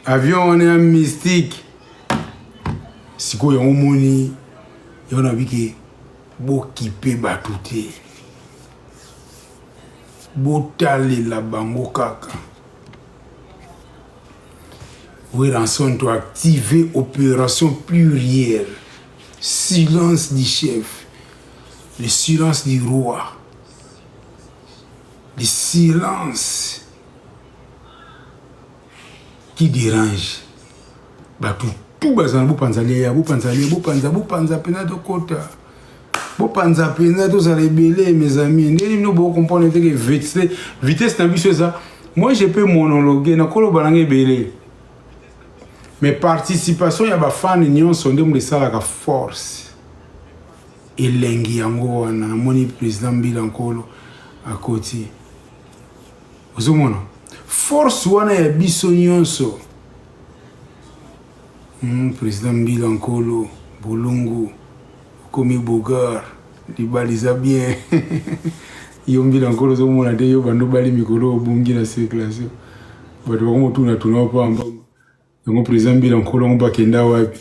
Avion wana ya mystique. Sikoyo yango omoni yango na bike bokipe bato te, botalela bango kaka. Werrason to activer opération plurielle, silence du chef, le silence du roi, le silence qui dérange bato tout bazala bopanza lia bopanza lia bopanza bopanza mpenza tokota bopanza mpenza tozala ebele mes amis ndenge bino bocomprendre te ke vitesse na biso eza moi je peux monologuer nakoloba nanga ebele mais participation ya bafane nyonso nde moto esalaka force elengi yango wana namoni président mbila nkolo akoti ozomona force wana ya biso nyonso président mbila nkolo bolungu okomi bogar libala eza bien yo mbila nkolo ozomona te yo bando bali mikolo obungi na circulation bato bakomotuna tuna pamba yango président mbila nkolo yango bakenda wapi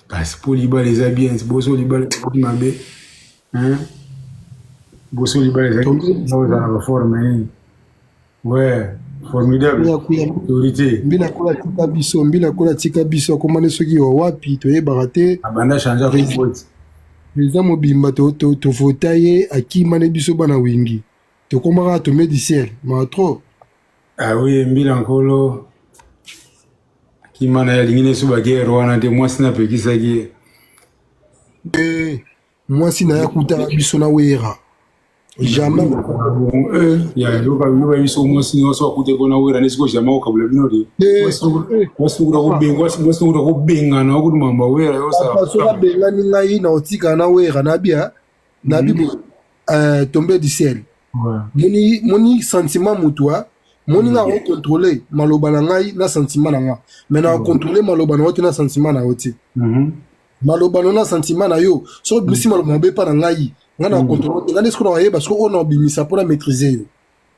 Kasi mpo libala eza bien boso libala ekoki mabe boso libala ezala na baforme nini ouais formidable autorité mbila kola tika biso mbila kola tika biso akomani soki wa wapi toyebaka te abanda change akoboti président mobimba tovota ye akimani biso bana wingi tokomaka tombe du ciel maa trop. Ah oui mbila nkolo akima na ye alingi neso baguerre wana te mwasi napekisaki ye. Eh, mwasi na ye akutaka biso na wera jamais. Yoka biso mwasi nyonso akutaki na wera nesiko jamais okabula bino te mwasi okuta kobengana okuti mamba wera. Soki abengani ngai na otikala na wera nabia nabi tombe du ciel moni moni sentiment mutu a moni nga akocontrôle maloba na ngai na sentiment na nga mais na contrôle maloba na yo te na sentiment na yo te maloba na yo na sentiment na yo soki obimisi maloba mabe mpa na ngai ngai na contrôle te ngai nde soki na koyeba soki oyo na obimisa mpona maîtriser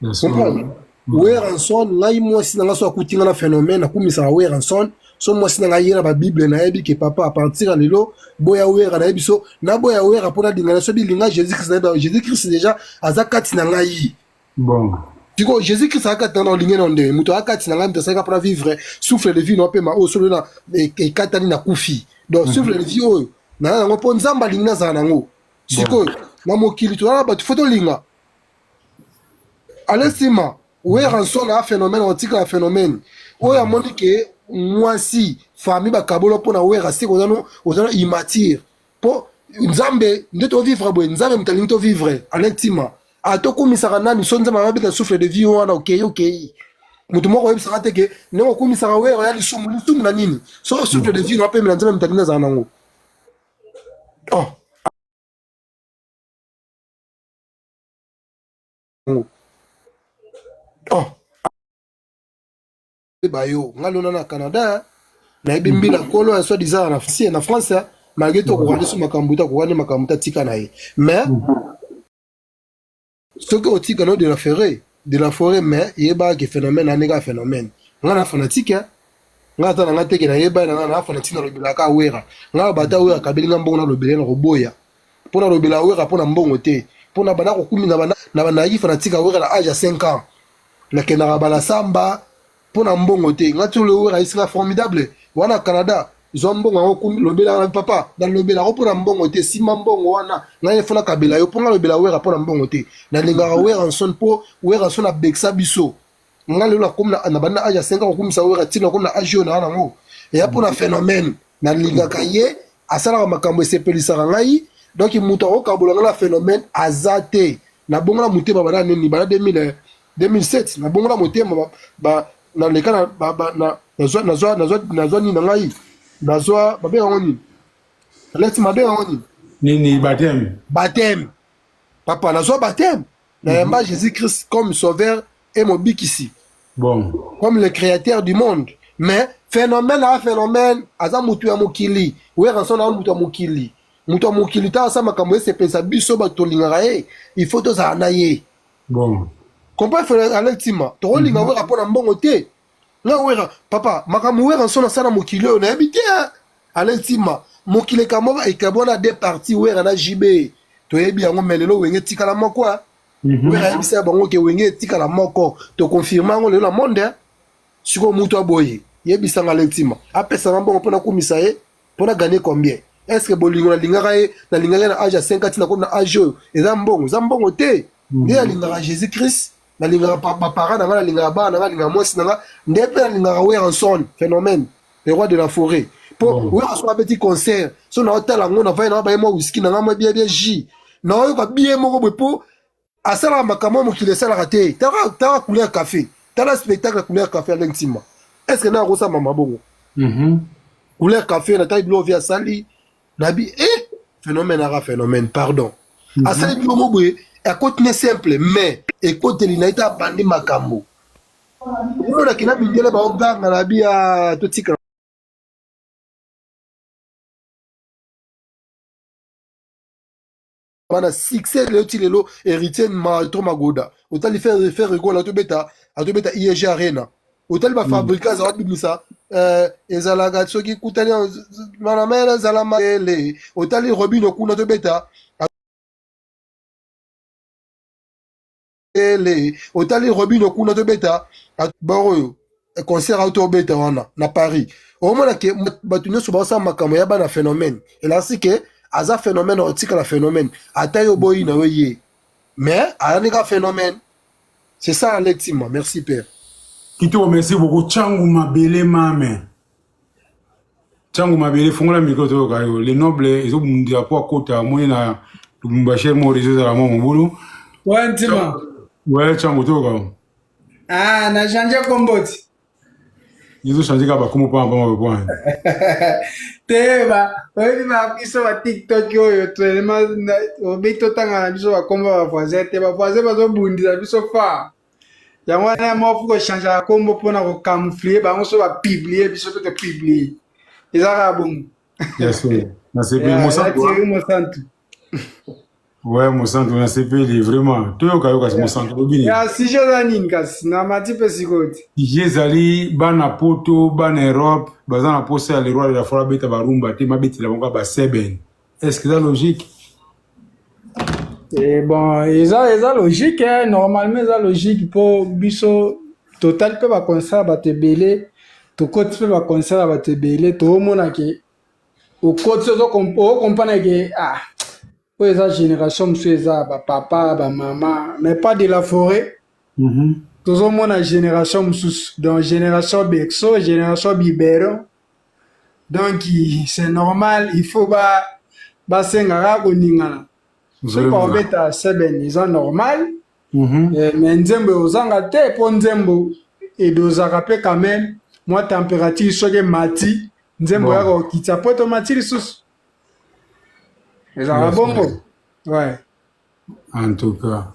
yo comprendre. Werrason ngai mwasi na ngai so akuti ngai na phénomène akumisaka Werrason so mwasi na ngai ye na babible nayebi ke papa à partir ya lelo boya wera nayebi so naboya wera mpo nalinga na so bilinga Jésus Christ nayebi Jésus Christ déjà aza kati na ngai. Bon sikoyo Jésus Christ aza kati na ngai olingi na ndenge moto aza kati na ngai moto asalika mpona vivre souffle de vie na opema oyo solo na ekatani na kufi donc souffle de vie oyo naza nango mpo Nzambe alingi nazala nango. Sikoyo na mokili tozala bato fo tolinga ale nsima Werrason a phénomène otikala phénomène oyo amoni ke mwasi famille bakabolo mpona wera siko oza no immature mpo Nzambe nde tovivre boye Nzambe moto alingi tovivre ale ntima atokumisaka nani so Nzambe ababeta souffle de vie wana okei okei moto moko oyebisaka te ke ndenge okumisaka wera ya lisumu lisumu na nini so souffle de vie na apemela Nzambe moto alingi azala nango oh. Oh. Bayo nga lona na Canada nayebi mbila nkolo ya soit disant na France na France malgré to kokandi so makambo ta kokandi makambo ta tika na ye mais soki otika no de la forêt mais yeba ke phénomène aneka phénomène nga na fanatique nga ata na nga teke nayeba na nga na fanatique nalobelaka wera nga bata wera kabeli nga mbongo nalobela na koboya mpo nalobela wera mpo na mbongo te mpo na banda kokumi na banayaki fanatique ya wera na age ya 5 ans nakendaka balasamba mpo na mbongo te nga ti olo wera ayesinga formidable wana Canada zwa mbongo yango kumi lobelaka na papa nalobelaka mpo na mbongo te nsima mbongo wana ngai efo nakabela yo mpo nga lobela wera mpo na mbongo te nalingaka Werrason mpo Werrason abekisa biso nga lelo nakomi na banda age ya 5 ans kokumisa wera ntina nakomi na age oyo naa nango eya mpo na phénomène nalingaka ye asalaka makambo esepelisaka ngai donc moto akokabola ngai na phénomène aza te nabongola motema banda nini banda 2000 2007 nabongola motema naleka nazwa nini na ngai nazwa babenga yango nini aleti mabenga yango nini nini baptême. Baptême papa nazwa baptême nayamba Jésus Christ comme sauveur et mobikisi bon comme le créateur du monde mais phénomène a phénomène aza mutu ya mokili Werrason aza mutu ya mokili mutu ya mokili ta asa makambo esepelisa biso bato tolingaka ye il faut tozala na ye bon comprendre Alex Tima tokolinga wera mpo na mbongo te. Nga Wera papa makambo Werrason asala mokili oyo nayebi te hein. Alain Tima mokili ekamwa ekabwana deux parties Wera na JB toyebi yango mais lelo Wenge etikala moko hein. Wera ayebisa bango ke Wenge etikala moko to confirme yango lelo na monde hein. Sikoyo mutu aboye yebisa nga Alain Tima apesa nga mbongo mpo nakumisa ye mpo na gagner combien? Est-ce que bolingo nalingaka ye nalingaka ye na age ya 5 ans ti nakomi na age oyo eza mbongo eza mbongo te nde nalingaka Jésus Christ nalingaka baparent na nga nalingaka bana na nga nalingaka mwasi na nga nde mpe nalingaka Werrason phénomène le roi de la forêt mpo bon. Werrason abeti concert so naotala yango navai na baye mwa whisky na nga mwa bien bien jus naoyoka bien moko boye mpo asalaka makambo mokili esalaka te tala tala couleur café tala spectacle couleur café aleng ntima est ce que na akosala mama bongo couleur café natali biloko vi asali nabi eh phénomène aka phénomène pardon asali biloko moko boye akoti ne simple mais ekoteli na ye te abandi makambo omonaki na mindele baoganga na bi ah, totika bana succès lelo ti lelo héritier marathon magoda otali faire faire rigola atobeta atobeta IEG arena otali ba fabricas abimisa euh, ezalaka soki kutani mana mele ezala mayele otali robino kuna tobeta ele otali robino kuna tobeta bor oyo concert auto obeta wana na paris omona ke bato nyonso baosala makambo ya bana phénomène elakisi ke aza phénomène otikala phénomène ata yo boyi na yo ye mais ayani ka phénomène. C'est ça Alex Tima. Merci père. Kitoko, merci beaucoup. Changu mabele mame. Changu mabele fungola micro toyoka yo. Les nobles ezobundela po akota amoni na Lubumbashi mo réseau ezala mwa mobulu. Ouais, Ntima. Ouais, Changu toyoka yo. Ah, na changer kombo ti. Ezo changer kaka bakombo pamba pamba point. Te ba oyebi ba biso ba TikTok oyo tellement obi totanga na biso bakombo ba voisin te ba voisin bazobundisa biso fa. Yango wana moko faut kochangeaka kombo mpona kocamoufler bango so bapublie biso mpe topublie. Eza kaka bongo. Yes, oui. Nasepeli Mosantu. Thierry Mosantu. Ouais, Mosantu nasepeli vraiment. Toyoka yoka Mosantu lobi nini? Ya sujet eza nini kasi na mati mpe sikoyo te. Sujet ezali bana poto, bana Europe baza na posa ya le roi de la forêt abeta barumba te mabetela bango ba seben. Est-ce que eza logique? Eh bon, eza eza logique hein? Normalement eza logique mpo biso totali mpe baconcert ya bato ebele tokoti mpe baconcert ya bato ebele toomona ke okoti okompana ke ah oyo eza génération mosusu eza bapapa bamama mais pas de la forêt tozomona génération mosusu donc génération berceau génération biberon donc c'est normal il faut ba basenga kaka koningana soki bakobeta seben eza normal eh, mais nzembo ekozanga te mpo nzembo edozaka mpe quand même mwa température soki emati nzembo Bon. yaka kokitisa mpo tomati lisusu ezalaka Yes, bongo ouais. En tout cas,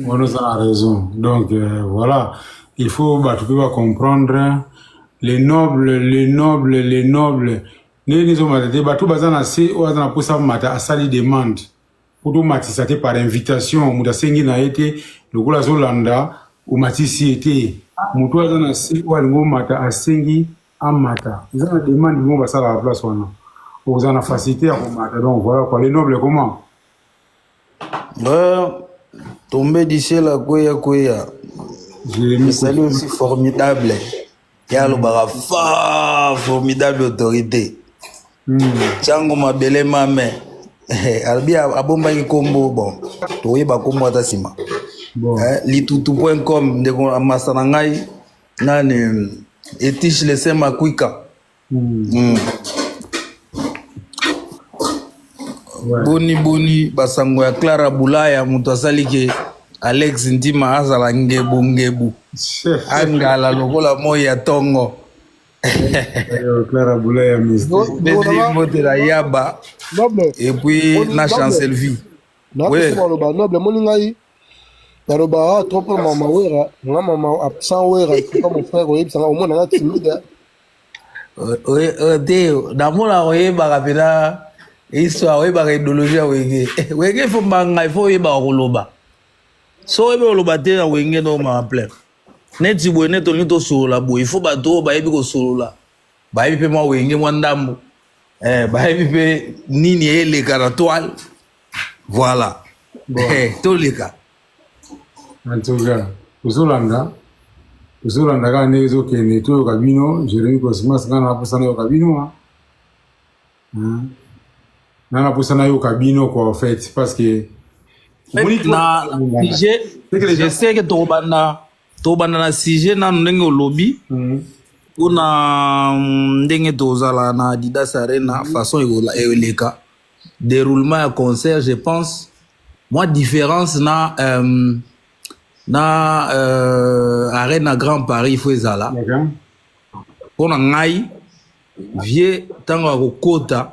on a raison. Donc voilà, il faut bato mpe bacomprendre les nobles, les nobles, les nobles. Ndenge ezomata te bato baza na se oyo aza na mposa mata asali demande po tomatisa te par invitation moto asengi na ye te lokola azolanda omatisi ye te moto oyo aza na se oyo alingi omata asengi amata eza na demande bongo basalaka place wana okozala na facilité ya komata donc voilà quoi les nobles comment. Ouais, tombé du ciel à kweya kweya. Jérémy Salut aussi formidable. Ye alobaka fa formidable autorité. Tiango mabele mame. Alobi abombaki kombo bon tokoyeba kombo ata nsima. Bon. Eh, litutu.com ndeko masa na ngai nani etiche le saint makwika. Ouais. Boni boni basango ya Clara Bulaya moto asali ke Alex Ndima azala ngebu ngebu angala lokola moi ya tongo. Ayo, Clara Bulaya mystique. Bezi mbote na Yaba Noble. et puis Moni- na Noble. Chancelvie. napesi Ouais. maloba noble moni ngai naloba ah, trop mpo mama wera nga mama sans wera c'est pas mon frère oyebisa nga omona nga timide Te namona oyebaka mpena histoire oyebaka idéologie ya wenge wenge ifo mbanga ifo oyebaka koloba so oyebi koloba te na wenge no mama plein. Neti boye nde tolingi tosolola boye, il faut bato oyo bayebi kosolola, bayebi mpe mwa wenge mwa ndambo, eh, bayebi mpe nini eleka na toile. Voilà. Bon. Eh, toleka. En tout cas, tozolanda tozolanda kaka ndenge ezokende, toyoka bino. Jérémy Cosmas, ngai naposa nayoka bino, hein. Ngai naposa nayoka bino quoi, en fait, parce que omoni na sujet, C'est que les je sais que tokobanda na sujet nanu ndenge olobi mpona ndenge tozala na Adidas Arena, façon eleka déroulement ya concert. Je pense moi différence na Arena Grand Paris, il faut ezala mpona ngai vie. Ntango akokota,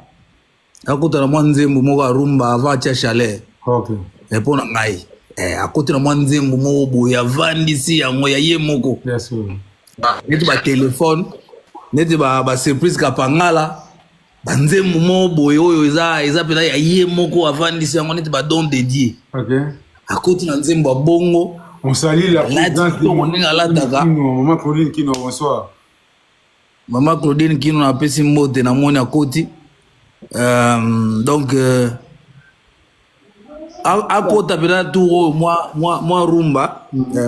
akota na mwa nzembo moko arumba avant atia chaleur. Mpo na ngai, akoti na mwa nzembo moko boye, avandisi yango ya ye moko, neti batelefone, neti basurprise kapangala, banzembo moko boye oyo eza mpenza ya ye moko, avandisi yango neti badon dédié. Akoti na nzembo ya bongo. On salue la présidence de ndenge alataka. Maman Claudine Kino, bonsoir. Mama Claudine Kino, napesi mbote, namoni akoti. Donc akota mpenza tour oyo mwa rumba,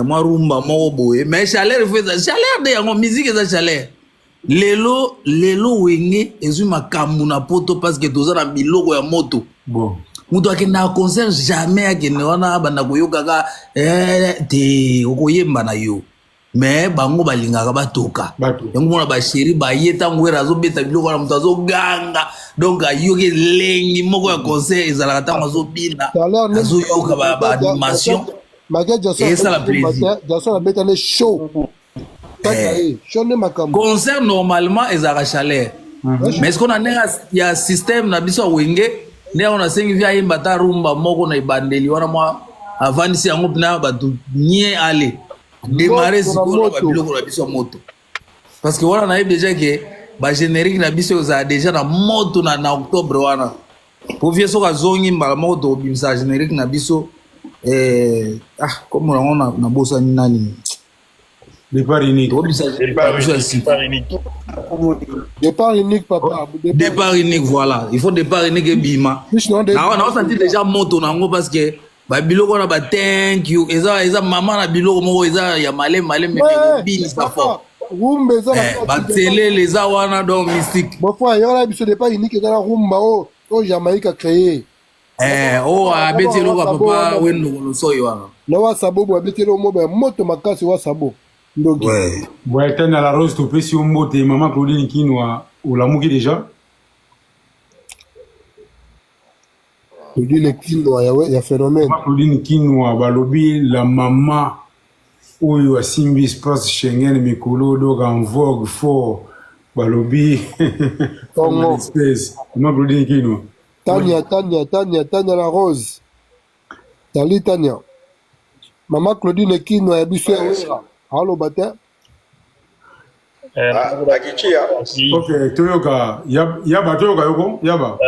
mwa rumba moko boye, mais chaleur, faut eza chaleur nde yango musique eza chaleur. Lelo lelo Wenge ezwi makambo na Poto parce que toza na biloko ya moto. Bon. Moto akendaka concert, jamais akende wana abanda koyokaka te, okoyemba na yo, mais bango balingaka batoka yango. Mona bachéri baye, ntango Wera azobeta biloko wana, moto azoganga, donc ayoki elengi moko ya concert ezalaka ntango azobina, azoyoka baanimation, esala plaisir. Jason abeta nde show, show nde makambo. Concert normalement ezalaka chaleur, mais ce na ndenge ya système na biso ya Wenge nde yango nasengi vi ayemba ata rumba moko na ebandeli wana, mwa avandisi yango mpena bato nye ale démarrer sikoyo na babiloko na biso ya moto, parce que wana nayebi déjà ke bagénérique na biso ezala déjà na moto na octobre wana, po vie soki azongi mbala moko tokobimisa générique na biso. Ah, kombo nango nabosani nani. Départ unique. Tokobimisa générique na biso ya sika. Départ unique, papa. Départ unique, voilà, il faut départ unique ebima. Naosanti déjà moto nango parce que babiloko wana ba thank you eza mama na biloko moko eza ya maleme maleme, ekobinisa fort. Rumba eza. Batelele eza wana, donc mystique. Bofo ayola biso départ unique eza na rumba oyo Jamaïque a créé. Oyo abeti eloko ya papa Wendoko Losoyi wana. Na wasabo bo abeti eloko moko ya moto makasi, wasabo ndoki. Ouais, Tania la Rose, topesi yo mbote. Mama Claudine Kinwa, olamuki déjà? Claudine Kinwa ya phénomène. Mama Claudine Kinwa, balobi la mama oyo asimbi espace Schengen mikolo, donc en vogue fort, balobi Tongo. Espèce Mama Claudine Kinwa. Tania, Tania, Tania, Tania la Rose. Tali Tania. Mama Claudine Kinwa ya biso ya Wera. Aloba te. Akichia. Ok, toyoka yaba, toyoka yoko yaba.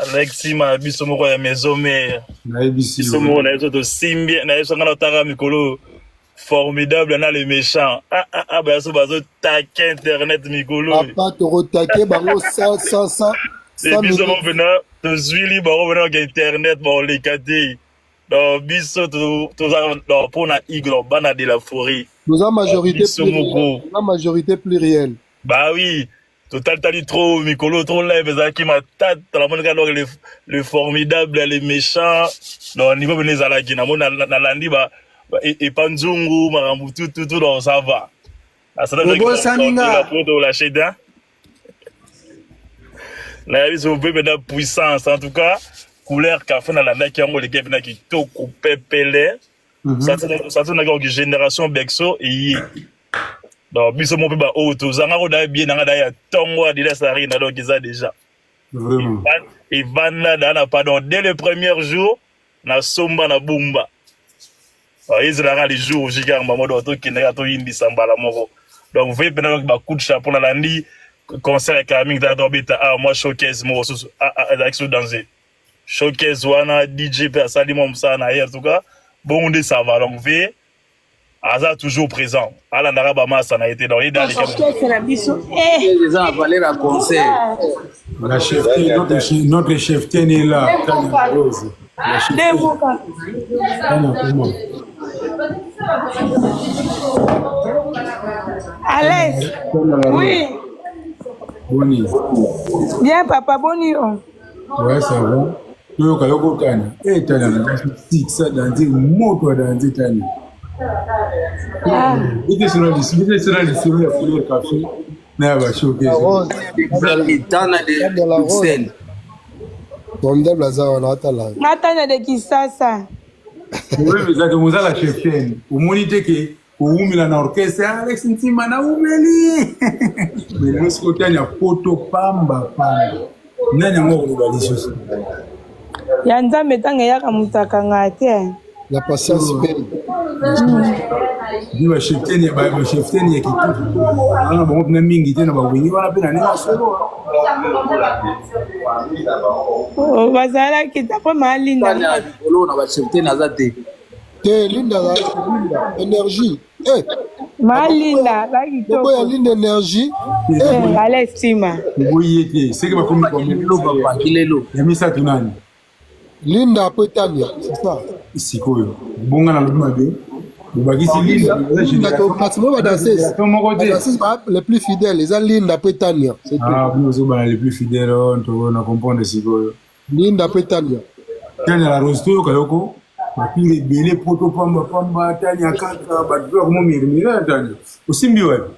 Alexi ma biso moko ya maison mère. Nayebisi. Biso moko na biso tosimbi na biso, nga na otaka mikolo formidable na le méchant. Ah ah ah, baso bazotake internet mikolo. Papa, tokotake bango 100 100 100. Biso moko mpena tozwili bango mpena ke internet baoleka te. Donc biso toza mpona iglo bana de la forêt. Toza majorité. Biso moko. Toza majorité plurielle. Bah oui, totalitali trop mikolo, trop live ezalaki matata. Namoni kaka donc le formidable, le méchant, donc niveau pene ezalaki, namoni nalandi epa nzungu makambo tututu, donc ça va. Obosani nga. Tolâche te nayebi so mpe mpena puissance. En tout cas couleur café nalandaki yango eleki mpena kitoko pepele, satinaki oki génération Bexo eye. Donc biso mo mpe baoyo tozanga koda bien nanga da ya ntongo Adidas Arena, donc eza déjà Vraiment. Evanda da na pardon dès le premier jour nasomba na bumba ezalaka le jour jikaka mamo, donc tokendaka toyindisa mbala moko. Donc ve mpena donc bacoup de chapeau. Nalandi concert ya kala mingi, taka tobeta ah mwa showcase moko susu ezalaki so danger, showcase wana DJ mpe asali mwa mosala na ye. En tout cas bongo nde ça va, donc ve. Aza toujours présent. Alandaka ba masa na ye te donc ye da aleki Orchestre na biso eh. Eza na valeur ya concert. La cheftaine, notre cheftaine est là. Tania Rose. La cheftaine. Tania, comment? À l'aise. Oui. Boni. Bien papa, boni yo. Ouais, ça va. Toyoka yoko tani. Eh tani na sikisa danze moto ya danze tani. Ah. Bete sona lisolo, bete sona lisolo ya couleur café na ya ba showcase. Tana de Bruxelles. Formidable aza wana atala. Nga Tania de Kisasa. Problème eza te oza la cheftaine. Omoni te ke kowumela na orchestre Alex Ntima na wumeli. Mais lelo sikoyo Tania poto pamba pamba. Nani yango akoloba lisusu? Ya Nzambe ntango eyaka moto akangaka te. La patience paye. Bi ba cheftaine ya ba cheftaine ya kitoko. Wana bango mpena mingi te na ba wenge wana mpe na ndenge ya solo. Oh, bazalaki te apres maalinda Tania likolo na ba cheftaine aza te. Te Linda azalaki Linda énergie. Eh, maalinda azalaki bobo ya kitoko Linda énergie. Eh, Alex Tima Oboyi ye te. Seke bakomi Kilelo papa, kilelo. ya misato nani? Linda après Tania, c'est ça. Sikoyo. Bonga na lobi mabe. Bobakisi Linda. Eza Linda to génération. pratiquement ba danseuse. Génération moko Ba te. danseuse ba les plus fidèles, eza Linda après Tania, c'est tout. Ah, bino ozobana les plus fidèles oyo ntoko na comprendre sikoyo. Linda après Tania. Tania la Rose toyoka yoko bapile ebele poto pamba pamba Tania kaka bato mpe bakomomirmira Tania osimbi wapi?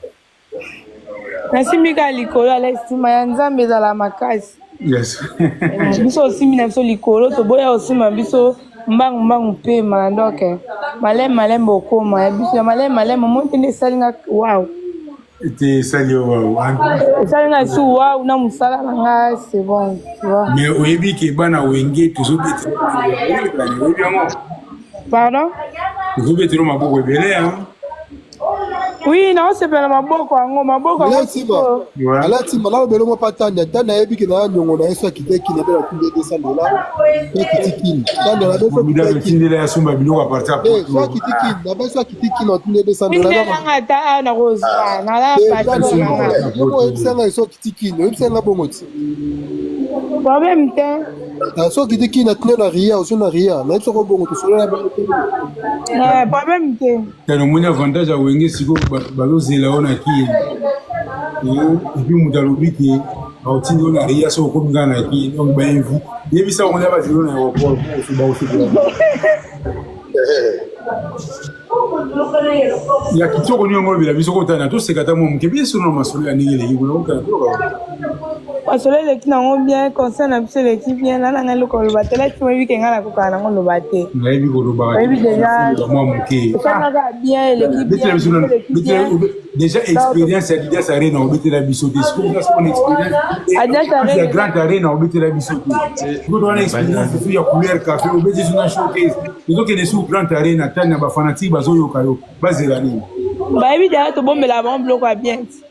Nasimbi kaka likolo Alex Tima ya Nzambe ezala makasi. Yes. Biso osimbi na biso likolo toboya osimba biso mbangu mbangu pema donc malembe malembe okoma ya biso ya malembe malembe omoni te nde esali nga wow te esali yo wow. Esali nga lisusu wow na mosala na nga c'est bon tu vois. Mais oyebi ke bana wenge tozobetela oyebi yango? Pardon? Tozobetela maboko ebele hein. Oui, naosepela maboko yango, maboko yango Alain Tima, sikoyo. Ouais. Alain Tima, nalobela ngo pa Tania. Tania ayebi ke na nyongo na ye so akite kini abela tindi 200 dollars. So akiti kini. Tania na beso Formidable akite kini. tindela ya somba biloko à partir ya Eh, so poto. akiti kini, na beso akiti kini otindi 200 dollars. Tindelanga ata awa nakozwa, naza Eh, patron Tania, na nga. yo oyebisa ngai so akiti kini, oyebisa ngai bongo ti. Problème te. Ah, so akiti kini atindi na ria, ozo na ria. Na yebisa ko bongo tosolola bongo te. Eh, problème te. Tano omoni avantage ya wenge sikoyo bato bazozela yo na kini epuis moto alobi ke aotindi yo na ria soki okomi kaka na kini donc bainvi yebisa bango nde bazela yo na aéroport bakosepela ya kitoko nini yango olobela biso kotana toseka ata mwa moke biso na masolo ya ndenge eleki kuna okana toyoka Masolo eleki nango bien, concert na biso eleki bien, na nanga eloko koloba te, lati oyebi ke ngai nakokaka nango loba te. Nayebi kolobaka Oyebi deja mwa moke. Esalaka bien, eleki Betela bien, biso nanu eleki betela bien. déjà expérience ya Adidas Arena obetela biso te sikoyo oza sikoyo na expérience Adidas ya Arena Grand Arena obetela biso te sikoyo toza na expérience susu ya couleur café obeti su na showcase tozokende su Grand Arena tani na bafanatike bazoyoka yo bazela nini? Bayebi deja tobombela bango biloko ya bien ti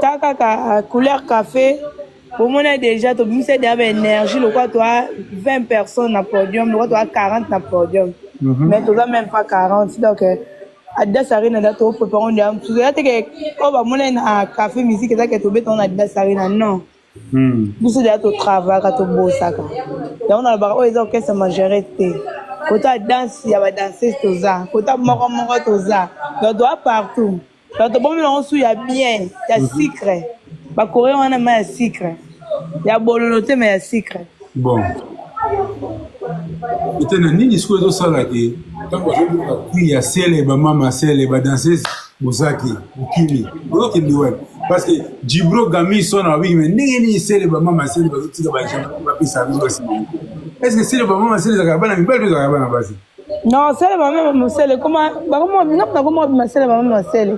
ta kaka couleur café bomona deja tobimisa deja ba énergie lokola toa 20 personnes na podium lokola toa 40 na podium mais toza même pas 40 donc Adidas Arena da to préparer deja mosusu eza te ke oyo bamonani na café musique eza ke tobeta na Adidas Arena non. Biso deja totravaka tobosaka yango nalobaka oyo eza orchestre majoré te kota danse ya badanseuse toza kota moko moko toza donc toa partout donc tobombi nango su ya bien ya sucre bakorean wana ma ya sucre ya bololo te mais ya sucre. Bon ete na nini sikoyo ezosala ke ntango bazoyoka cri ya sele bamama sele badanseuse bozaki okimi ozokende wapi? Parce que Djibro Gami sona babiki me ndenge nini sele bamama sele bazotika bajama bapesa biso basima est ce que sele bamama sele ezalaka bana mibali to ezalaka bana basi? Non, sele bamama mosele koma bakoma nga nakoma obima sele bamama sele.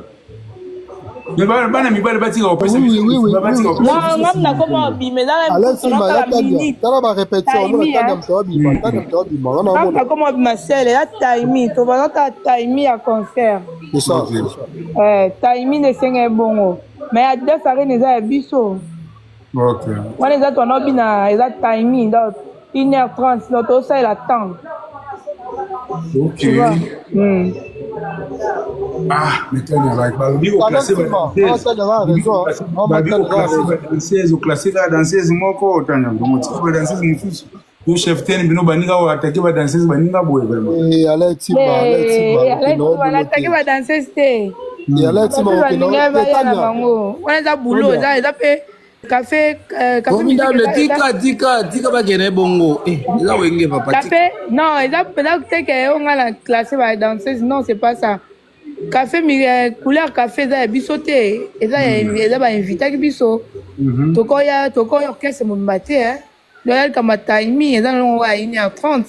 Mais bana mibali batika kopesa Oui, biso oui, oui, batika oui. kopesa Non, biso nga nsima. nakoma obima eza Alain Tima, ya nakala Tania. minute Tala ba répétition, omona taimi Tania hein. moto abima, Tania moto abima, nga Nga naomona. nakoma obima sele eza taimi tobazata taimi ya concert. C'est ça, Ok. c'est ça. Eh, taimi nde esenga ebongo mais Adidas Arena eza ya biso. Ok. Wana eza twana obina eza taimi donc 1h30 donc tosalela temps. Ok. Tu vois? Ah, mais Tania, balobi oclasse babi oclasse badanseuse, oclasse kaka danseuse moko. Tania, bongo tika badanseuse mosusu. Yo chef tene, bino baninga oyo atake badanseuse baninga boye vraiment. Alataki badanseuse te, baninga baya na bango wana. Eza boulot, eza mpe café, café. Formidable, tika, tika, tika bakende bongo. Eza Wenge, papa. Café, non, eza te ke oyo nga na classe badanseuse. Non, c'est pas ça. Café couleur café eza ya biso te, eza bainvitaki biso. Tokoya, tokoya orchestre mobimba te. Donc ya likambo ya timing, eza nango ya 1h30,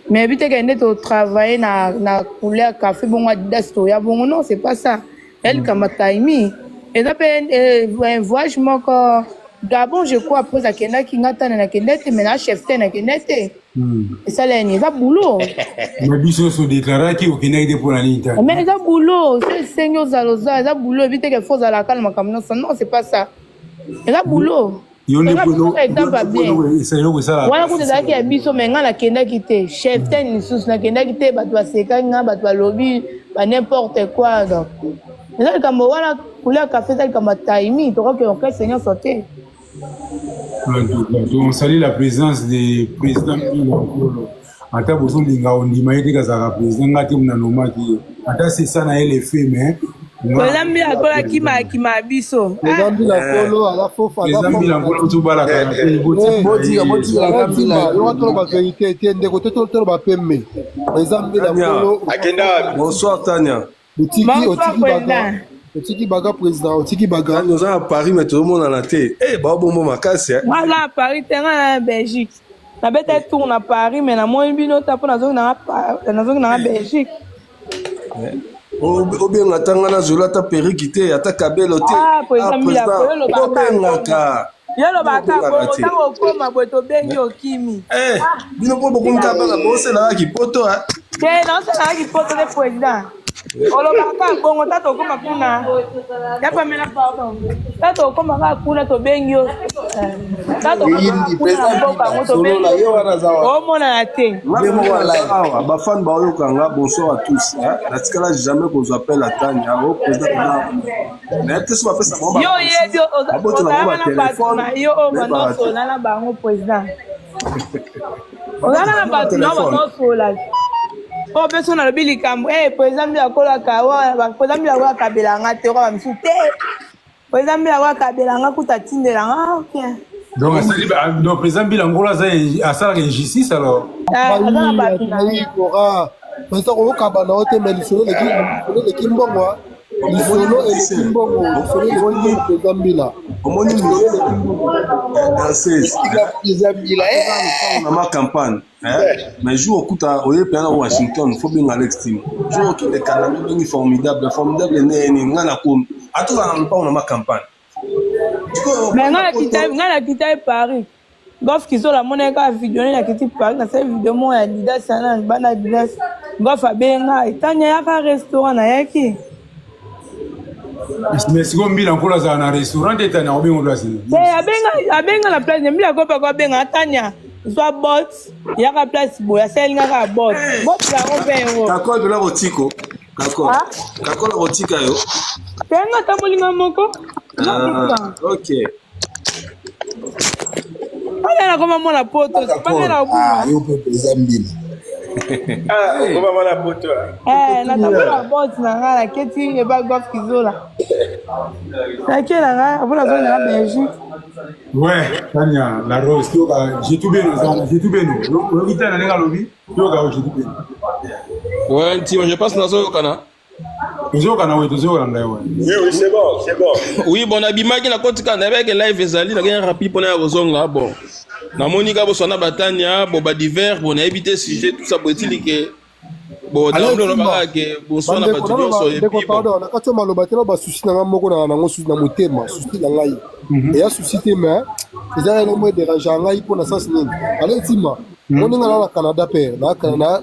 mais yebi te ke nde totravaille na couleur café bongo Adidas toya bongo. Non, c'est pas ça. Ya likambo ya timing, eza mpe voyage moko Gabon, je crois. Après akendaki, nga tana nakende te, mais na chef te nakende te. Esalani, eza boulot. Mais biso nyonso odéclaraki okendaki te, mpo na nini tani? Mais eza boulot, so esengi ozala, ozala, eza boulot. Ebi te ke faut ozalaka na makambo nyonso. Non, c'est pas ça, eza boulot. Yo nde exemple ya bien. Eloko esala. Wana kuta ezalaki ya biso, mais ngai nakendaki te. Chef ten lisusu nakendaki te, bato basekaki nga, bato balobi ba n'importe quoi. Donc eza likambo wana, couleur café eza likambo ya timing, tokoki orchestre nyonso te. En tout cas, on salue la présence du président Mbila Nkolo. Ata bozolinga ondima ye te, kazalaka président, nga te nanomaki ye. Ata c'est ça na ye le fait, mais Président Mbila Nkolo akima biso. Président Mbila Nkolo aza fofa. Président Mbila Nkolo tobalaka na te. Botika, botika Mbila. Yoka, toloba vérité te, ndeko te, toloba pembe. Président Mbila Nkolo. Akenda wapi? Bonsoir Tania. Otiki, otiki baga, otiki baga, président, otiki baga. Tania, oza na Paris mais tozomonana te. Eh, baobombo makasi. Nga na Paris te, nga na Belgique. Nabeta tour na Paris, mais namoni bino ta mpo nazongi nanga Belgique. Obenga ata nga, nazwela ata perruque te, ata kabelo te. Ah, président Mbila, obengaka. Yo lobaka bongo, ntango okóma boye, tobengi, okimi. Bino mpo bokomika bana, boselaka kipoto. Te, naosalaka kipoto te, président. Olobaka bongo, ta tokóma kuna ya pamela, pardon, ta tokóma kaka kuna, tobengi yo, ta tokóma kuna na mboka yango, tobengi yo, omonana te. Awa bafans baoyokanga, bonsoir à tous. Natikala jamais kozwa appel ya Tania o président, nayebi te so bapesa bango. Yo oyebi, ozalaka na bato na yo oyo bandosola na bango. Président, ozala na bato na bandosola oyo mpe so nalobi likambo, président Mbila akolaka, président Mbila akola akabelanga te, oka bamisu te. Président Mbila akola akabelanga, kuta atindelanga, ok. Donc asali, donc président Mbila Ngolo aza asalaka injustice alors. Aza na bato na ye. Kora président, kokokaba na yo te, mais lisolo eleki mbongo, lisolo eleki mbongo, lisolo eleki mbongo, président Mbila. Omoni danseuse Président Mbila. Na ma campagne, mais jour okuta oye mpenza na Washington, faut benga Alex Tim. Jour okende Canada, obengi Formidable. Formidable neni nga na komi, atozala na lopango na ma campagne. Mais nga nakita ye Paris, Golf Kizola amonaki kaka video nde nakiti Paris, nasali video moko ya Adidas na bana Adidas. Golf abenga etania, yaka restaurant, nayaki. Mais sikoyo Mbila Nkolo azala na restaurant te, Tania, obenga place nini? Te, abenga na place Mbila kopa ko abenga Tania, zwa Bolt, yaka place boye. Asalinga kaka Bolt, Bolt yango mpe yango. Kakol mpena kotiko kakol, kakol akotika yo. Te, nga atambolinga moko. Ah, ok. Wana nakoma mwana poto, banga na obuma. Yo mpe président Mbila. Okoma mwana poto. Natambola Bolt na ngai, naketi eba Golf Kizola, nake na ngai apo nazongi na Belgique. Ouais, Tania, la rose, yoka, j'ai tout bien, j'ai tout bien. Oyoki tana ndenge alobi, yoka, j'ai tout bien. Ouais, Ntima, je pense nazokana. Tozokana, we, tozokolanda yo. Oui, oui, c'est bon, c'est bon. Oui, bon, nabimaki na koti kaka, nayebaki live ezali, nakei rapide mpona ya kozonga. Bon, namoni kaka boswana batania bo badivers. Bon, nayebi te sujet, tout ça bo etili ke bon, olobaka ke bonsoir na bato nyonso. Ndeko, pardon, na kati ya maloba te, basusi na ngai moko na nango susi na motema, susi na ngai eya susi te, mais eza eloko moko edérange ngai. Mpo na sens nini? Ale ntima moni ngai na na Canada, père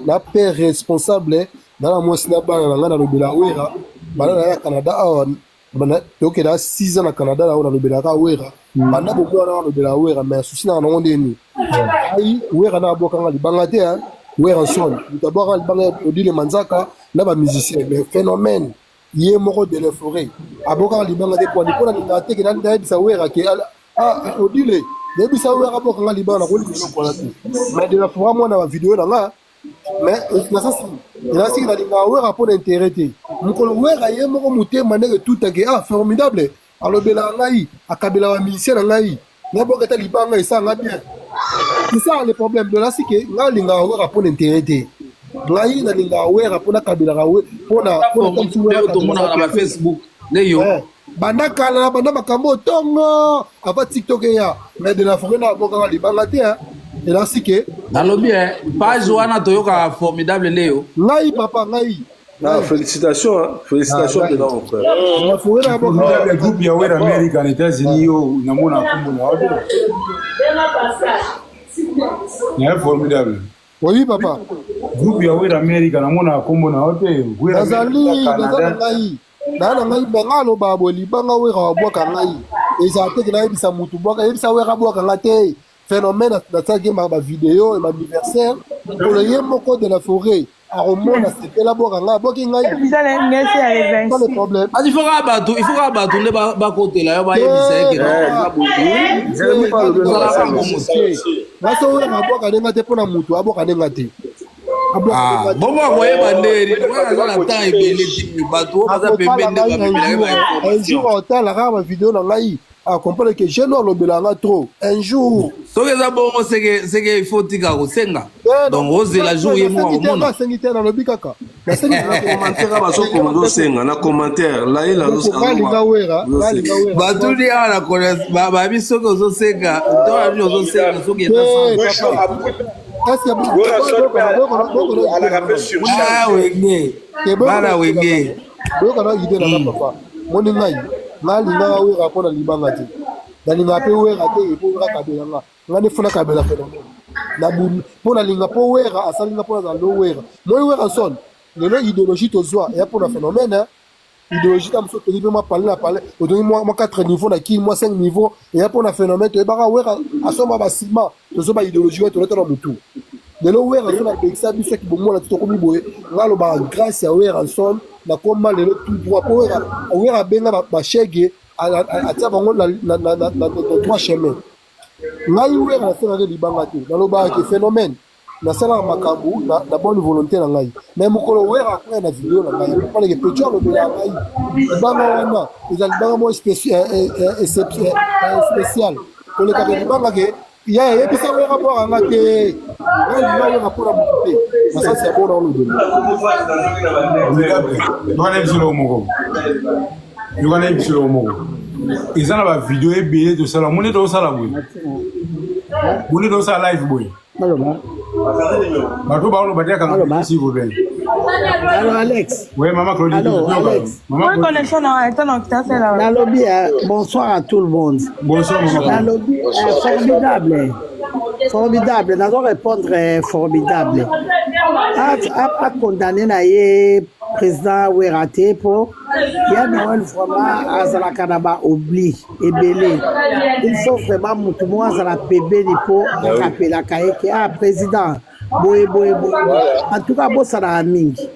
na père responsable na mwasi na bana na ngai, nalobela Wera banda na ya Canada awa. Tokenda 6 ans na Canada, na oyo nalobelaka Wera banda bomwana, nalobela Wera. Mais susi nanga nango ndeni ai Wera na abwakanga libanga te. Wera son moto abwakanga libanga, Odile Manzaka. Na ba musicien, mais phénomène ye moko de la forêt abokaka libanga te pwani mpo nalingaka te ke nayebisa Wera ke ah, Odile, nayebisa Wera abokanga libanga, nakolinga eloko wana te. Mais de la forêt mwana ba video na nga, mais nasasi elasi nalingaka Wera mpo na intérêt te. Mokolo Wera ye moko motema ndenge etutake, ah, formidable alobelaka ngai, akabelaka musicien na ngai, naboka ata libanga, esalanga bien. C'est ça le problème de lasi, ke ngai alingaka Wera mpo na intérêt te. Ngai nalingaka Wera mpo nakabelaka mpona Tomonaka na bafacebook nde yo. Banda kala na banda makambo otongo avant TikTok eya, mais de la forêt na abokaka libanga te elasi ke. Nalobi page wana toyokaka formidable nde yo. Ngai papa, ngai. Ah, félicitations, hein. Félicitations, ah, mon frère. Formidable, groupe ya Wera America na États-Unis, yo namona kombo na wapi? Ya formidable. Oui, papa. Groupe ya Wera America, namona kombo na wapi? Nazali, naza na ngai. Naa na ngai, me ngai aloba boye, libanga Wera wabwaka ngai. Ezala te ke nayebisa mutu bwaka, yebisa Wera bwaka nga te. Phénomène natiaki ba video ba anniversaire, mokolo ye moko de la forêt akomona sepela bwaka ngai, abwaki ngai. Pas le problème. Il faut kaka bato, il faut kaka bato nde bakotela yo, bayebisa ye ke Nga so Wera abwaka ndenga te mpona mutu abwaka ndenga te. Bongo akoyeba ndeni wana aza na temps ebele te, bato oyo baza pembeni nde bamemelaka ba information. Un jour otala kaka bavideo na ngai, acomprendre que jeune alobela nga trop un jour. Soki eza bongo, seke il faut tika kosenga, donc ozela jour ye moko akomona. Asengi te, nalobi kaka. Na commentaire bazokoma, ozosenga na commentaire layela. Alinga Wera. Batuni awa na babi, soki ozosenga to abi ozosenga, soki eza wenge, bana wenge. Boyoka na idée na nga, papa. Moni ngai, nalingaka Wera mpo na libanga te, nalingaka mpe Wera te epo Wera kabela nga. Nga nde funa kabela phénomène na mpo nalinga, mpo Wera asali nga mpo nazala lo Wera moi Wera son. Lelo idéologie tozwa eya mpo na phénomène. Idéologie ta mosusu otongi mpe mwa palais na palais, otongi mwa 4 niveau na kini, mwa 5 niveau, eya mpo na phénomène. Toyebaka Wera asomba basima, tozwa ba idéologie wana, tolata na motu. Lelo Wera so nabekisa biso kibomona ti tokomi boye. Nga alobaka grâce ya Wera son nakoma lelo tout droit, mpo Wera abenga bashege, atia bango na droit chemin. Ngai Wera nasalaka libanga te, nalobaka ke phénomène nasalaka makambo na bonne volonté na ngai. Mais mokolo Wera akoya na video na ngai, akomprendre ke petit alobelaka ngai, libanga wana eza libanga moko spécial koleka ke libanga ke ya yebisa Wera bwaka nga te. Ngai linga Wera mpona motu te, masasi ya bona olobela. Yoka biso eloko moko, yoka na biso eloko moko. Eza na bavideo ebele tosala, moni tozosala boye, moni tozosala live boye, bato baoloba te akanga, s'il vous plaît. Allô, Alex. Oui, maman Claudine. Allô, Alex. Maman Oui, connexion na Nalobi, bonsoir à tout le monde. Bonsoir, maman. Nalobi, formidable. Formidable. Nazo répondre formidable. A condamné na ye président Wera te, po ya Noël vraiment azalaka na ba oubli ebele. Il faut vraiment mutu moko azala pembeni po arapelaka ye ke ah, président boye boye boye. En tout cas abosanaka mingi.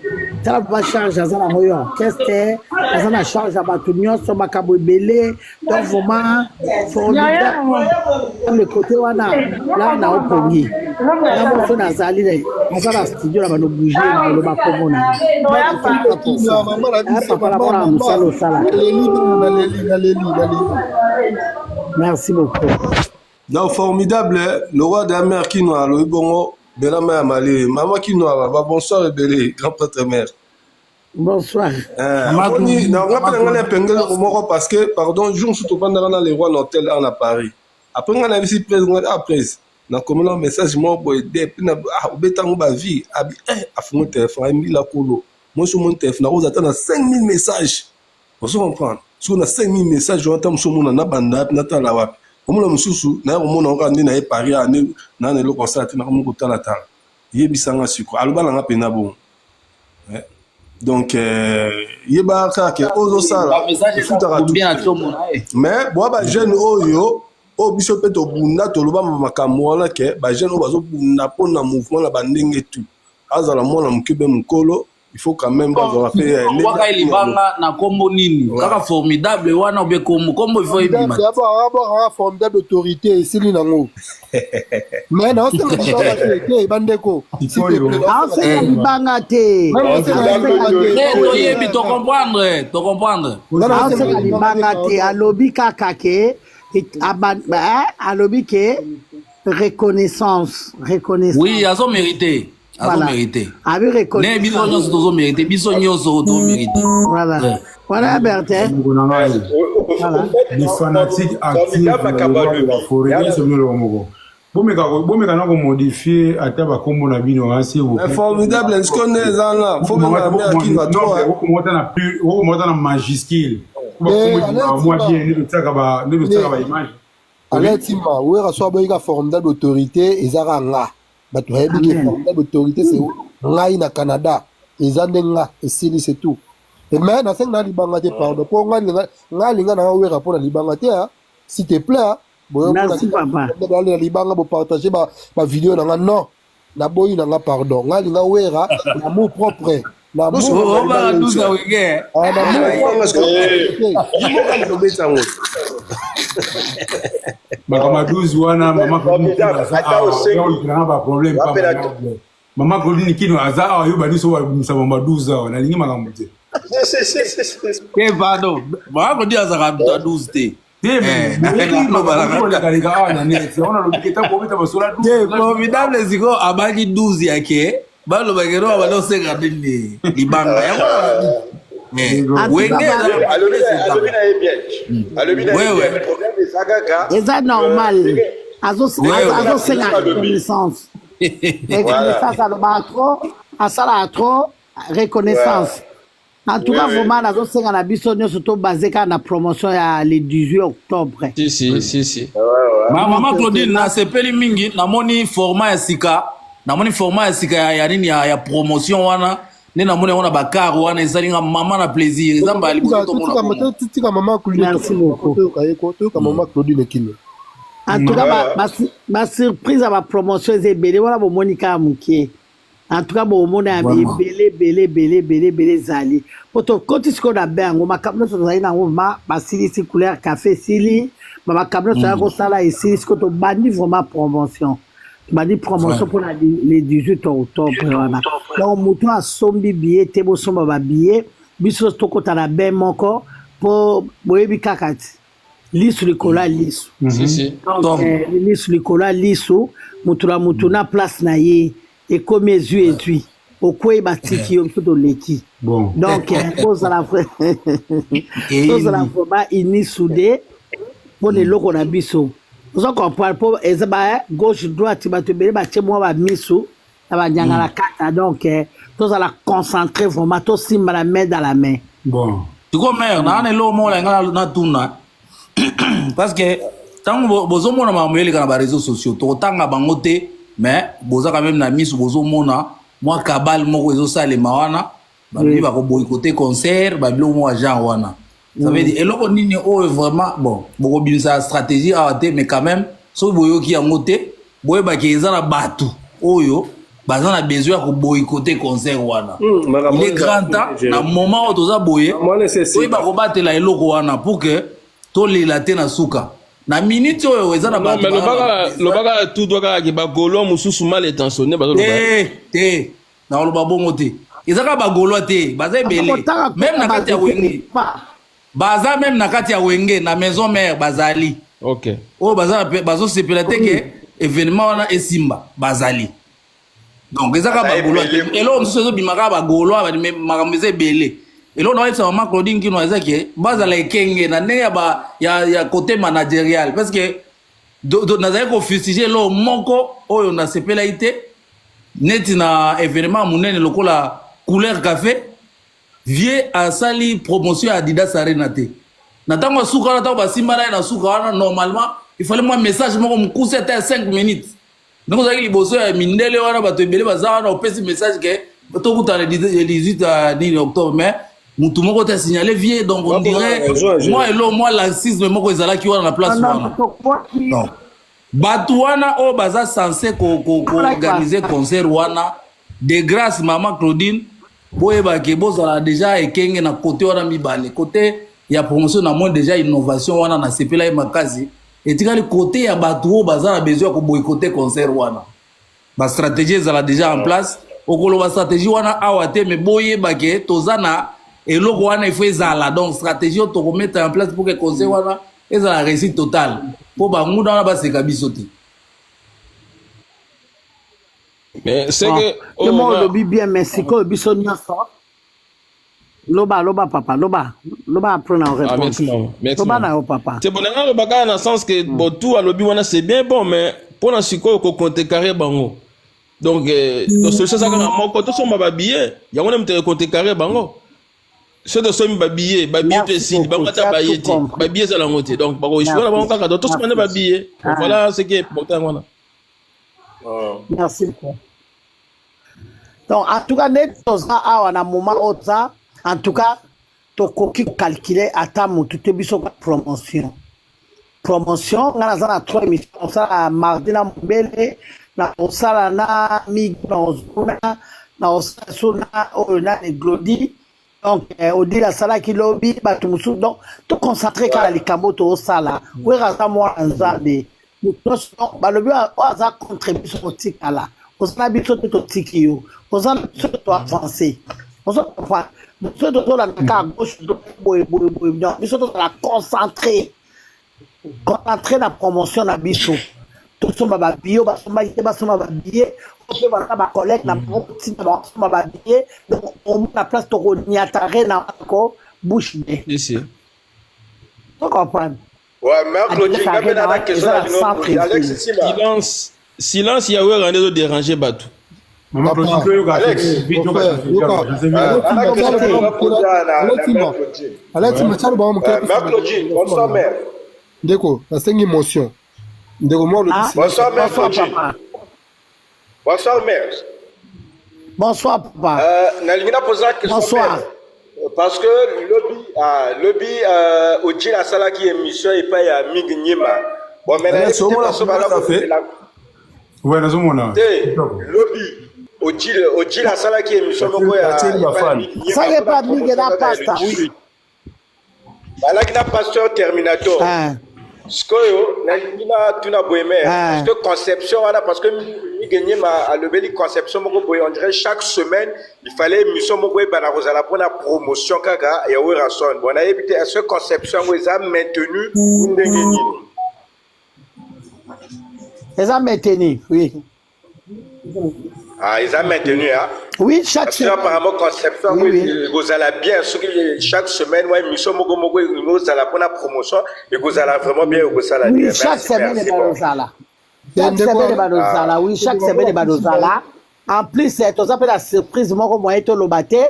Tala ba charge aza nango yo orchestre, aza na charge ya bato nyonso, makambo ebele. Donc vraiment formidable côté wana la na opongi nga moso nazali, aza na studio na bano bouge na oloba kombo na ye, papa, na mpona mosala osalaka. Merci beaucoup. Donc formidable, le roi de la mer Kino alobi bongo bela ma ya malili mama Kino ba bonsoir ebele, grand prêtre mère. Bonsoir. Omoni na nga mpe na ngai na epengeli eloko moko, parce que pardon, jour mosusu tovandaka na le roi na hôtel awa na Paris. Après ngai nayebisi prese ngai, ah prese, nakomela message moko boye de mpe na ah obetango bavie abi eh, afungi telefone ayembila kolo mosi omoni telefone nakozala ata na 5000 message, ozo comprendre? Soki na 5000 message wana, ta mosu omona na banda wapi, natala wapi, omona mosusu naye komona kaka nde naye Paris awa nde naa na eloko kosala te, nakomi kotalatala. Yebisanga siko, aloba nanga mpena bongo. Donc yeba kaka ke oyo ozosala efutaka. Mais boa bajeune oyo, oyo biso mpe tobunda, toloba makambo wana ke bajeune oyo bazobunda mpona mouvement na bandenge tout, azala mwana moke mpe mokolo. Il faut quand même bazwaka mpe Bwaka ye libanga na kombo nini? Kaka formidable wana ou bien kombo kombo il faut ebima. Abwakaka formidable autorité esili nango. Mais naosenga libanga te te bandeko. Aosenga libanga te. Toyebi to comprendre, to comprendre. Aosenga libanga te alobi kaka ke alobi ke reconnaissance reconnaissance. Oui, azo mérité. Azo Voilà. mérité. Abi Ne biso nyonso tozo mérité, biso nyonso tozo mérité. Voilà. Voilà Bertin. Voilà. Les fanatiques actifs Formidable le roi de la forêt, nyonso bino eloko moko. Bomeka bomeka na komodifie ata bakombo na bino hein, s'il vous plaît. Formidable est-ce qu'on est eza na faut benga mère kinga trop hein. Okomota na plus, okomota na majuscule. Bakombo ebimaka mwa bien nde totiaka ba nde totiaka ba image. Alain Tima, Wera so aboyika formidable autorité ezaka nga. Bato bayebi ke formidable autorité c'est ngai na Canada. Eza nde nga esili c'est tout. Et mais nasengi na libanga te pardon po ngai linga ngai linga na Wera po na libanga te hein. S'il te plaît hein. Boyo Merci papa. na libanga bo partager ba ba vidéo na nga non. Naboyi na nga pardon. Ngai linga Wera l'amour propre. L'amour Oh, ba duza wenge. Ah, l'amour propre. Makambo ya 12 wana mama Claudine Kino aza awa ba problème pa mama Claudine Kino aza awa yo bani so babimisa mama 12 awa nalingi makambo te. Te pardon. Mama Claudine azalaka mutu ya 12 te. Te koleka awa na net yango nalobi ke ntango obeta basola 12. Te formidable sikoyo abaki 12 ya ke balobaki no abandi osenga nini libanga yango wenge alobi na ye bien alobi na ye bien problème eza kaka eza normal azosenga reconnaissance reconnaissance alobaka trop asalaka trop reconnaissance en tout cas vraiment nazosenga na biso nyonso tobase kaka na promotion ya le 18 octobre. Si si si si. Ma mama Claudine nasepeli mingi namoni format ya sika namoni format ya sika ya, ya nini ya, ya promotion wana nde namoni yango na bakar wana esali nga mama na plaisir eza mbala liboso tomona bongo. Tika mama Claudine. Merci beaucoup. Toyoka ye ko, toyoka mama Claudine Kino. En tout cas ba, ba, ba surprise ya ba promotion eza ebele wana bomoni kaka moke. En tout cas bomona ya ebele ebele ebele ebele ebele ezali po tokoti sikoyo na be yango makambo nyonso tozali na yango ma basilisi couleur café esili ba makambo nyonso ya kosala esili sikoyo tobandi vraiment promotion tobandi promotion mpona le 18 octobre wana donc moto asombi billet te bosomba babillet biso tokota na be moko mpo boyebi kaka ti lisu likolo ya lisu Si si. Donc, lisu likolo ya lisu motu na motu na place na ye ekomi ezwi ezwi okwei batiki yo biso toleki Bon. donc tozala tozala vraiment uni soudé mpona eloko na biso oza comprendre mpo eza ba gauche droite bato ebele batie mwa bamisu na banyanga na kata donc tozala concentré vraiment tosimba la main dans la main. Bon. Sikoyo mare naa na eloko moko na ngai natuna parce que ntango bozomona makambo eleka na bareseau sociaux tokotanga bango te mais boza quand même na miso bozomona mwa kabale moko ezosalema wana balobi bakoboyikote concert babiloko moko ya genre wana ça veut dire eloko nini oyo vraiment bon bokobimisa stratégie awa te mais quand même soki boyoki yango te boyebaki eza na bato oyo baza na besoin ya koboyikote concert wana. Il est grand temps na moment oyo toza boye toyeba kobatela eloko wana pour que tolela te na suka na minute oyo eza na bato. Lobaka tout droit kaka ke bagaulois mosusu mal intentionné bazoloba te te nakoloba bongo te eza kaka bagaulois te baza ebele meme na kati ya wenge baza meme na kati ya wenge na maison mère bazali okay. oyo baza bazosepela te ke événement wana esimba bazali donc eza kaka bagaulois te eloko mosusu ezobima kaka bagaulois makambo eza ebele eloko nakoyebisa mama Claudine Kino eza ke bazala ekenge na ndenge ya, ba, ya, ya côté managérial parce que nazali kofustige eloko moko oyo nasepelaki te neti na événement monene lokola couleur café vieux asali promotion ya Adidas Arena te na ntango ya suka wana ntango basimba na ye na suka wana normalement il fallait mwa message moko mokuse ata ya 5 minutes ndenge ozalaki liboso ya mindele wana bato ebele baza wana opesi message ke tokutana le 18 nini octobre mais mutu moko te asignale vieux donc on dirait mwa elo mwa laxisme moko ezalaki wana na place wana donc bato wana oyo baza censé koorganize concert wana de grâce mama Claudine Boyeba ke bozala deja ekenge na kote wana mibale. Kote ya promotion na moi deja innovation wana na sepela ye makasi. Etikali kote ya bato oyo baza na besoin ya ko boycotter concert wana. Ba stratégie ezala deja en place. Okoloba stratégie wana awa te mais boyeba ke toza na eloko wana il faut ezala. Donc stratégie oyo toko mettre en place pour que concert wana ezala réussite totale. Po banguna wana baseka biso te. Mais c'est Bon, que yo oyo moko na olobi bien mais sikoyo biso nyonso loba loba papa loba loba après na Ah, répondre merci maman, merci loba maman. na yo papa C'est bon, nanga alobaka na sens que bon tout alobi wana c'est bien bon mais pona sikoyo ko contrecarrer bango. Donc euh, to solution eza kaka moko tosomba ba billet, yango nde moto contrecarrer bango. Soki tosombi ba billet, ba billet to merci esili, bango beaucoup ata tu as baye tout te. compris Ba billet ezala yango te. Donc bako échouer na bango merci kaka donc tosomba nde ba merci billet. Bon, ah, voilà ce qui est important wana. merci beaucoup donc en tout cas nde toza awa na moment oyo toza en tout cas tokoki kocalcule ata motu te biso ka promotion promotion nga naza na trois émission kosala mardi na mobele na kosala na migi na ozuna na kosala so na oyo nani glodi donc eh, odile asalaki lobi bato mosusu donc toconcentre kaka likambo toosala wera aza mwana nzambe moto nyonso donc balobi oyo aza contre biso kotikala oza na biso te totiki yo oza na biso te toavance ozo comprendre biso tozolanda kaka gauche boye boye boye donc biso tozala concentré concentré na promotion na biso tosomba babillet basombaki te basomba babillet oyo mpe baza bacollègue na bango kotinda basomba babillet donc omona place tokoniatare na ko bouche be Si si. to comprendre Ouais, mère Claudine, adresse nga mpe arena na na wana question eza na na bino centre poser. Alex ville Simba. Silence silence ya wera nde ezo déranger bato. Maman Papa, Claudine, toyoka Alex. vite, mon yoka frère, yoka. Euh, ana Alex question Timba, na nga poser na Alex na mère Timba, Claudine. Alex Timba, tialo bango moke Euh, apesa mère Claudine, bonsoir mère. Ndeko, nasengi motion. Ndeko mwa olobi ah silence. Bonsoir mère bonsoir Claudine. papa Bonsoir mère. bonsoir papa Euh, nalingi na poser la question bonsoir mère. Parce que lobi ah, lobi euh, Odile asalaki émission epai ya Mingi Nyema. Bon, mais Alex, nayebi te omona baso combien baza ça fait kolobela Ouais, nazomona. te Kitoko. lobi Odile Odile asalaki émission moko ya Atieli epai ya bafani. Mingi Nyema asaki mpona epa mingi promotion na kaka ya le pasta oui 18. Balaki na pasteur Terminator. ah, sikoyo nalingi natuna boye mare ah. parce que conception wana parce que Mige Nyema alobeli conception moko boye on dirait chaque semaine il fallait émission moko ebanda kozala mpona promotion kaka ya Werrason bon nayebi te est ce que conception yango eza maintenu ou ndenge nini eza maintenu oui ah eza maintenu ah oui chaque parce que semaine apparemment conception yango oui oui ekozala bien soki chaque semaine wa émission moko moko ekozala mpona promotion ekozala vraiment bien ekozala oui bien chaque merci semaine merci bon ebalozala chaque Ndeko, semaine balozala oui chaque ndeko semaine mwa apesi balozala en plus eh, toza mpe na surprise moko moye toloba te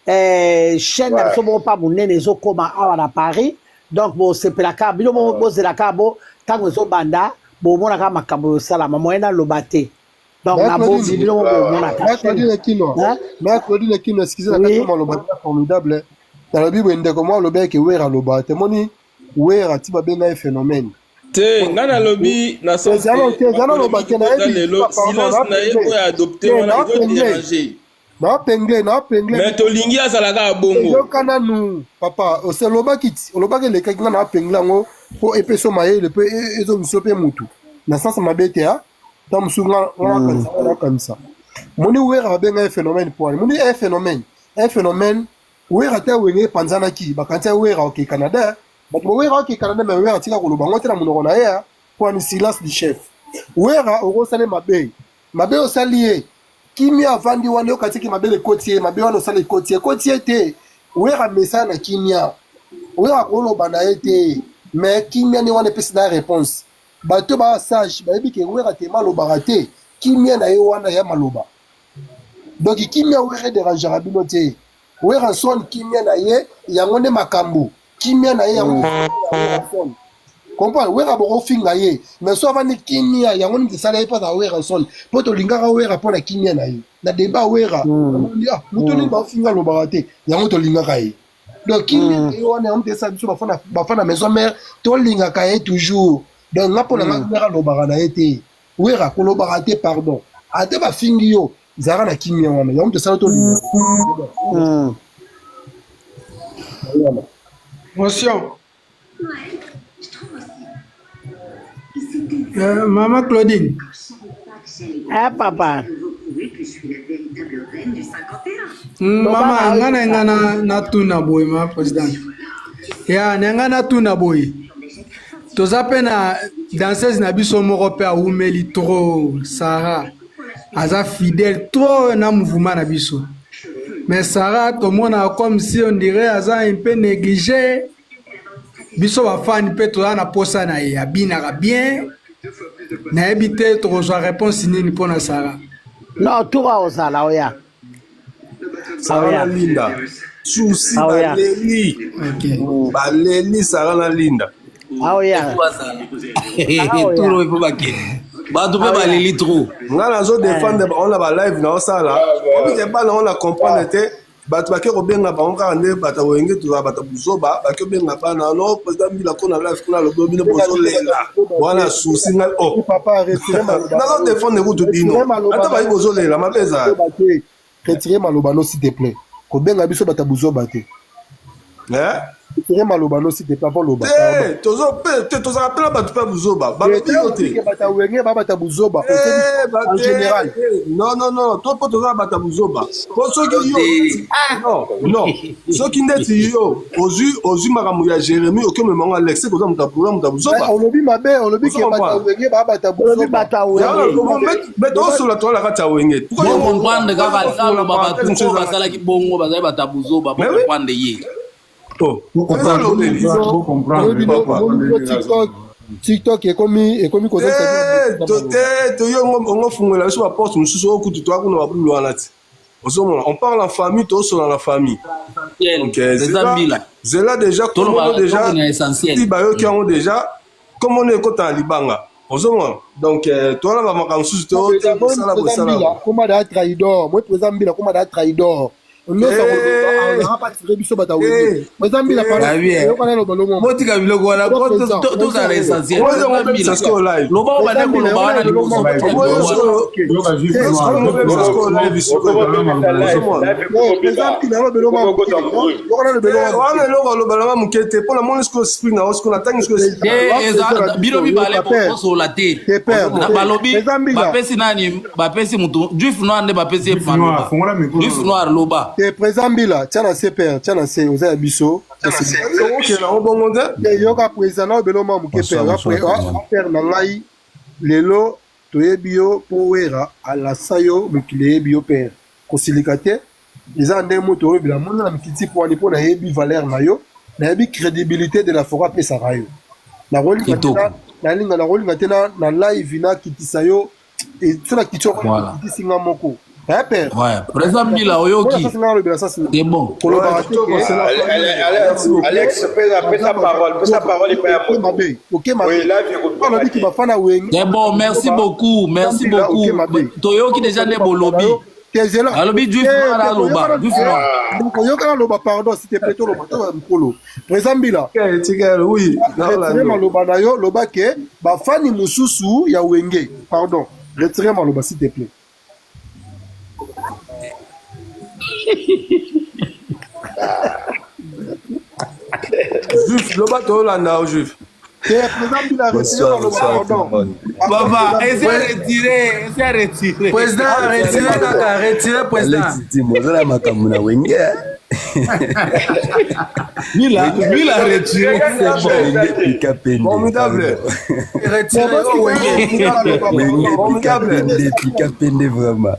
eh, chaîne na ouais biso moko mpa monene ezokóma awa na paris donc bosepelaka bino moko bozelaka bo ntango ezobanda bomonaka makambo ezosalama moye naloba te donc Mère na bombi Claudine, bino moko ouais ouais bomonaka Mère chaîne Claudine Kino, hein? Mère Claudine Kino, excusez na kati oui ya maloba eza formidable. Nalobi boye ndeko mwa alobi eke Wera aloba te moni Wera ti babenga ye phénomène. Te nga nalobi na sens Ezala ke te ezala loba bapolémike te oyo eza nayebi lelo pardon silence na na ye pengle oyo adopte te wana na pengle ezoderange na pengle na pengle mais tolingi azala kaka bongo eyoka nanu papa ose olobaki ti olobaki elekaki nga na apengle yango mpo epesa yo mayele mpe ezongisa yo mpe mutu na sens mabe te a ta mosusu nga nga nakanisa nga nakanisa moni wera babenga ye phénomène po wana moni ye phénomène un phénomène wera te wenge epanzanaki bakanisi ye wera oke canada bato bawera oke canada mais wera atika koloba yango te na monoko na ye a po wani silence du chef wera okosala ye mabe mabe osali ye kimia avandi wana yoka tiki mabe ekoti ye mabe wana osala ekoti ye ekoti ye te wera mesana na kimia wera koloba na ye te mais kimia nde wana epesi na réponse bato baa sage bayebi ke wera te malobaka te kimia na ye wana ya maloba donc kimia wera ederangeaka bino te Werrason kimia na ye yango nde makambo kimia na ye yango nde Werrason comprendre wera bokofinga ye mais so avandi kimia yango nde esala ye mpo aza Werrason mpo tolingaka wera mpo na kimia na ye na débat wera ah, moto nini bafinga alobaka te yango tolingaka ye donc kimia na ye wana yango nde esala biso bafana bafana maison mère tolingaka ye toujours donc nga mpo na nga wera alobaka na ye te wera kolobaka te pardon ate bafingi yo. Zalaka na kimia wana yango moto esala tolinga. Motion. Mama Claudine. Ah, papa. Mama, nga na nga na natuna boye ma présidente. Ya, na nga natuna boye. Toza pe na danseuse na biso moko pe awumeli trop Sarah. Aza fidèle trop na mouvement na biso. Mais Sarah tomona comme si on dirait aza un peu négligé. Biso ba fan pe toza na posa na ye, abinaka bien. Nayebi te tokozwa réponse nini mpona Sarah. Non, tour ozala oya. Sarah na Linda. Souci baleli. Baleli Sarah na Linda. Aoya. Turo il faut bakende. Bato mpe baleli trop. Nga nazo défendre bango na ba live na osala. Obike bana on na comprendre te. Bato bake kobenga bango kaka nde bato ya wenge tozala bato ya buzoba bake kobenga bana no président mbila ko na live kuna alobi bino bozolela wana souci ngai o nazo défendre kutu bino ata bayi bozolela mabe ezala retire maloba no s'il te plaît kobenga biso bato ya buzoba te retire maloba no s'il te plaît avant loba te tozo pe te tozala pe na bato pe ya buzoba balobi yo te bato ya wenge ba bato ya buzoba en général non non non to po tozala bato ya buzoba po soki yo non non soki ndeti yo ozwi ozwi makambo ya Jérémie oki omema yango Alex koza moto ya moto ya buzoba olobi mabe olobi ke bato ya wenge ba bato ya buzoba bato ya wenge mais tozosola toza na kati ya wenge bocomprendre kaka aloba bato oyo basalaki bongo bazali bato ya buzoba bocomprendre ye tiktok ekomi ekomi te toyo ongo fungola biso baporte mosusu oyo kutu toya kuna babulu wana ti ozomona on parle en famille tozosola na famille donc zela déjà komono déjà ti bayoki yango déjà komona ekota na libanga ozomona donc towana bamakambo mosusu tosala bosala koma da traidor moi président mbila koma da traidor botika biloko wana tozala essentiel loba oyo bande koloba wana liboso wana eloko alobalanga moke te mpo namoni sikoyo esprit na yo sikoyo natangi sikoyo bino mibale bosola te balobi bapesi nani bapesi mutu juif noir nde bapesi ye maloba juif noir loba te président mbila tia na se père tia na se oza ya biso okende bongo te yoka président na obelo mwa moke père père na ngai lelo toyebi yo mpo wera alasa yo mokili eyebi yo père kosilika te eza ndenge moto oyebela mona na mikiti mpo wani mpo nayebi valeur na yo nayebi crédibilité de la forêt apesaka yo nakolinga nakolinga te na live nakitisa yo so nakiti okitisi nga moko père président mbila oyoki c'est bon kolobaka te Alex pesa parole pesa parole epai ya moto mabe oke mabe olobiki bafana wenge c'est bon merci beaucoup merci beaucoup toyoki déjà nde bolobi alobi juif noir aloba juif noir oyokaka loba pardon s'il te plaît toloba toba mokolo président mbila retire maloba na yo loba ke bafani mosusu ya wenge pardon retire maloba s'il te plaît juif loba tolanda yo juif Papa, essaie de retirer, essaie de retirer. Président, retirer kaka, retirer président. Alex Timo, oza na makambo na wenge. Mila, Mila retiré, c'est bon. Wenge pika pende. Formidable. Retiré wenge. Wenge pika pende, pika pende vraiment.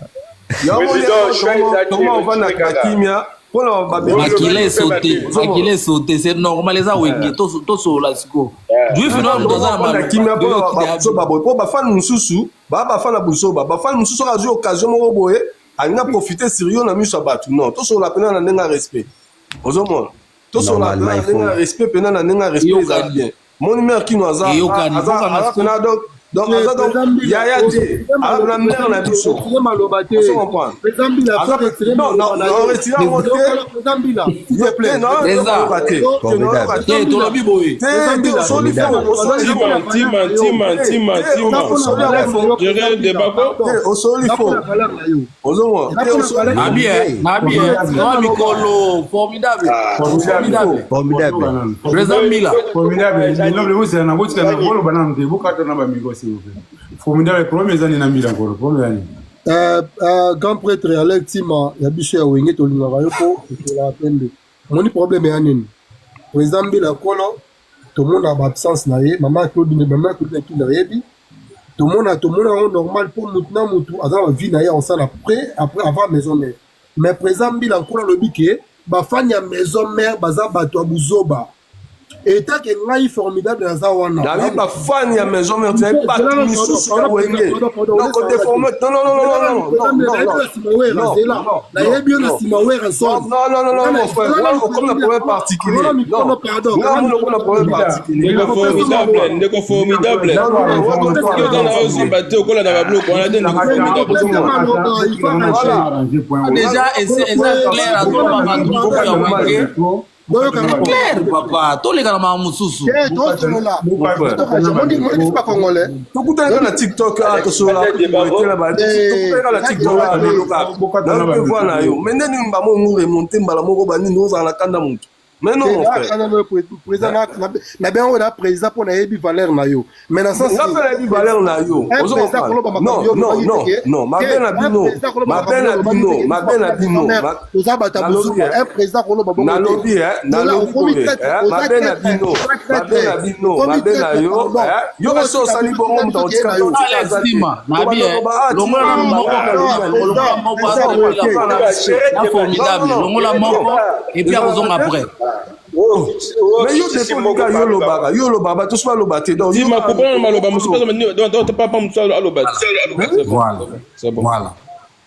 Comment on va na kimia makila esote makila esote c'est normal eza wenge tosolola sikoyo juif noir moto aza na kimia mpona boye mpo bafane mosusu baa bafane ya buzoba bafane mosusu oyo azwi occasion moko boye alingi aprofite sur yo na miso ya bato non tosolola mpena na ndenge ya respect ozomona tosolola na ndenge ya respect mpena na ndenge ya respect ezala bien moni mare kino aza mpena donc Donc aza donc yaya te, aza na mère na biso. Maloba te. Ozo comprendre? Aza non non non retire yango te. S'il te plaît. Te te Formidable. Te tolobi boye. Te te osoli fo osoli fo. Ntima ntima ntima ntima. Gérer débat ko. Te osoli fo. Ozomona te osoli. Nabi eh, nabi eh. Noa mikolo formidable. Formidable. Formidable. Président Mbila. Formidable. Noble bozala na botika na boloba nanu te bokata na bamiko s'il vous plaît. Formidable problème eza nini na Mbila nkolo problème eza nini? Euh, euh, grand prêtre Alex Tima ya biso ya Wenge tolingaka yo mpo okolaka pembe. Omoni problème ya nini? Président Mbila Nkolo tomona ba absence na ye, mama Claudine, mama Claudine Kinda ayebi. Tomona tomona yango normal mpo mutu na mutu aza na vie na ye akosala après après avant maison mère. Mais président Mbila Nkolo alobi ke bafani ya maison mère baza bato ya buzoba. Etant que ngai formidable naza wana. Nabi ba fan ya maison mère tu bato misusu ya wenge. Non ko déformer. Non non non non non non non. Non nayebi yo na nsima Werrason. Non non non non mon frère, wana okomi na problème particulier. Non, nga mona okomi na problème particulier. Ndeko formidable, ndeko formidable. Soki oza na yo zimba te okolanda babiloko wana te ndeko formidable. Déjà eza clair azoloba bato mosusu ya wenge. Clair papa, toleka na makambo mosusu. Tosolola. Moni ba congolais. Tokutani kaka na TikTok awa tosolola tokutani na TikTok awa lelo kaka. Nayoki voix na yo. Mais nde nini bango ngo remonte mbala moko banini ozala na kanda moto. Mais non mon frère. Président na bengo na président mpo nayebi valeur na yo. Mais na sens nga mpe nayebi valeur na yo. Ozo comprendre? Non non non non mabe na bino mabe na bino mabe na bino. Toza bato ya bozuba un président koloba bongo te. Nalobi eh nalobi boye eh mabe na bino mabe na bino mabe na yo eh yo kasi osali bongo moto akotika yo Alex Tima, nabi eh, longola nanu moko, longola moko na formidable, longola moko et puis akozonga après. Mais yo depo yo olobaka yo olobaka bato soki baloba te donc Tima kopona maloba mosusu donc papa mosusu aloba te. Voilà. Voilà.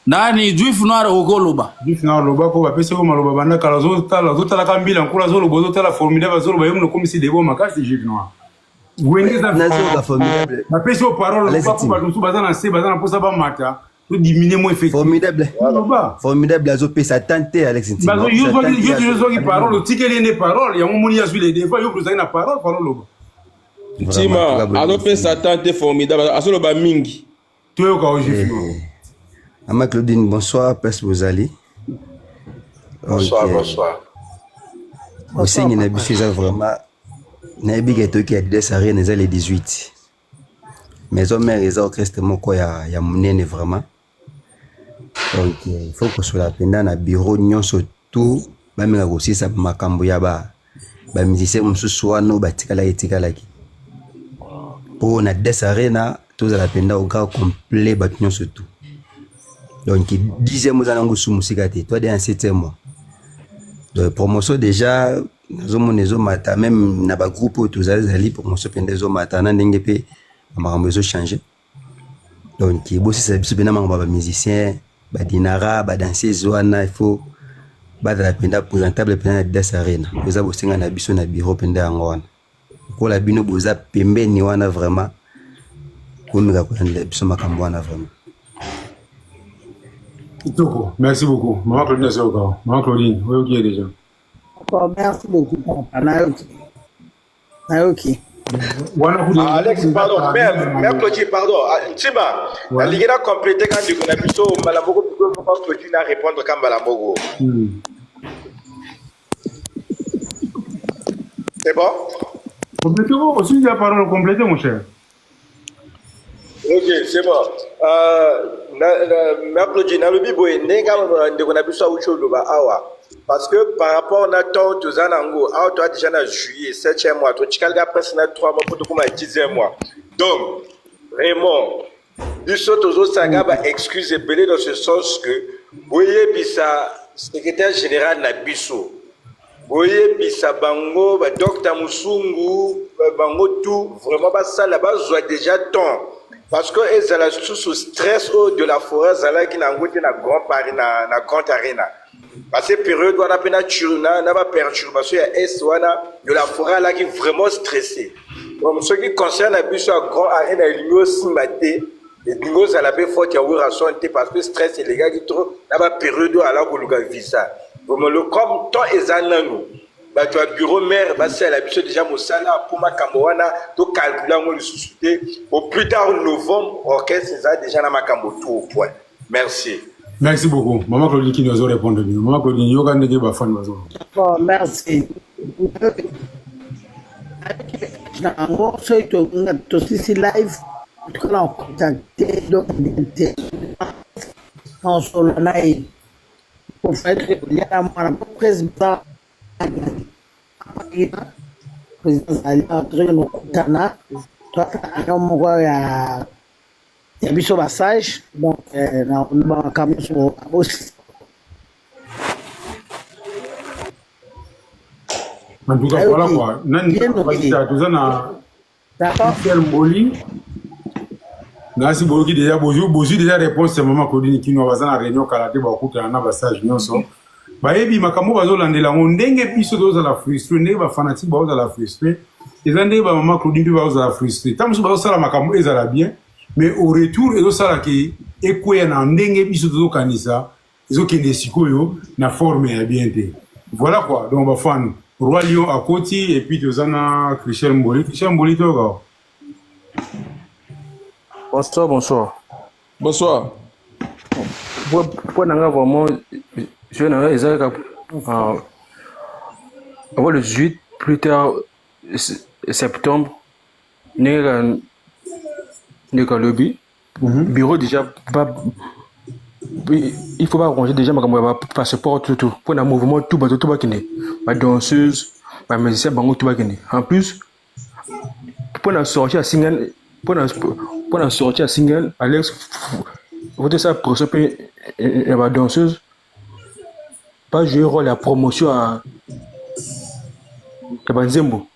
Nani juif noir okoloba. Juif noir loba ko bapesi ko maloba banda kala ozotala ozotalaka mbila nkolo azoloba ozotala formidable azoloba yo monokomisi debo makasi juif noir. Wenge eza Nazoyoka formidable. bapesi yo parole Allez, loba po Tima. bato mosusu baza na se baza na mposa bamata to diminuer mo effectif. Formidable. Loba. Formidable azopesa temps te Alex Ntima. Bazo yo Apesa temps te, yo ozwaki parole otikeli ye nde parole yango omoni ye azwi le devant yo ozalaki na parole parole loba. Vraiment, Tima toka boye. azopesa temps te formidable azoloba mingi. Toyoka yo juif noir. Mama Claudine, bonsoir, place Bozali. Bonsoir, Ok. bonsoir. Bosengi na biso eza vraiment nayebi ke toki Adidas Arena eza le 18. Maison mère eza orchestre moko ya, ya monene vraiment. Donc il faut kosola mpenza na bureau nyonso tout bameka kosilisa makambo ya ba ba musicien mosusu wana oyo batikalaki etikalaki mpo na Adidas Arena tozala mpenza au grand complet bato nyonso tout. Donc 10e oza nango su mosika te, toi de en 7e mois. Donc promotion déjà nazomona ezomata même na bagroupe oyo tozali zali promotion mpenza ezomata na ndenge mpe makambo ezochange. Donc bosisa biso mpenza makambo ya bamusicien badinara badanseuse wana il faut bazala mpenza présentable mpenza na Adidas Arena. Eza bosenga na biso na bureau mpenza yango wana. Lokola bino boza pembeni wana vraiment komeka kolandela biso makambo wana vraiment. Kitoko, merci beaucoup. Maman Claudine azoyoka. Maman Claudine, oyoki ye déjà. Bon, merci beaucoup papa nayoki nayoki Wana kutu Ah, Alex, pardon, mère, mère Claudine, pardon. Ah, Ntima, nalingi na compléter quand ndeko na biso mbala moko plutôt mama Claudine a répondre ka mbala moko. C'est bon? Complétez, aussi la parole, complétez mon cher. Ok, c'est bon. Euh, na, na, mère Claudine, nalobi boye ndenge ndeko na biso awuti oloba awa parce que par rapport na temps toza na yango awa toza déjà na juillet 7e mois totikali ka presque na 3 mois mpo tokóma 10e mois donc Raymond biso tozosanga ba excuse ebele dans ce sens que boyebisa secrétaire général na biso boyebisa bango ba docteur Musungu bango tout vraiment basala bazwa déjà temps parce que ezala susu stress oyo de la forêt azalaki na yango te na grand Paris na, na grand arena parce que période wana mpe na, na, na baperturbation ya est wana de la forêt alaki vraiment stressé. Bon, soki concert na biso ya grand arena elingi osimba te elingi ozala mpe faute ya Werrason te parce que stress elekaki trop na ba periode oyo ala koluka visa vraiment le comme temps eza nanu bato ya bureau maire basalela biso deja mosala mpo makambo wana tocalcule yango lisusu te au plus tard novembre orchestre eza deja na makambo tout au point merci Merci beaucoup. Maman Claudine qui nous a répondu. Maman Claudine, yoka ndenge ba fan bazo. Bon, merci. Na yango soki tosilisi live toka na contacte donc te nasolola na ye kofalaki kolia na mwana po président président azali tozoki kokutana toaka na moko ya ya biso ba sage donc euh, na makambo nyonso abosi En tout cas, voilà quoi. Nani toza na Michel Mboli. Nasi boyoki déjà bozwi bozwi déjà réponse ya mama Claudine Kinwa baza na réunion kala te bakutana na basage nyonso. Bayebi makambo bazolandela yango ndenge biso tozala frustre ndenge ba fanatique bazozala frustre eza ndenge ba mama Claudine mpe bazozala frustre. Ntango mosusu bazosala makambo ezala bien mais au retour ezosala ke ekweya na ndenge biso tozokanisa ezokende sikoyo na forme ya bien te voilà quoi donc bafan roi lion akoti et puis toza na christian mboli christian mboli toyoka Bonsoir, bonsoir. Bonsoir. Pour nanga vraiment, je n'ai eza euh, avant le 18 plus tard septembre ndenge ndeko alobi bureau déjà ba il faut baarranger déjà makambo ya bapasseport tout tout mpo na mouvement tout bato tout bakende badanseuse bamusicien bango tout bakende en plus mpo na sortie ya single mpo na mpo na sortie ya single alex faut tosala pression mpe ya badanseuse ba jouer rôle ya promotion ya ya banzembo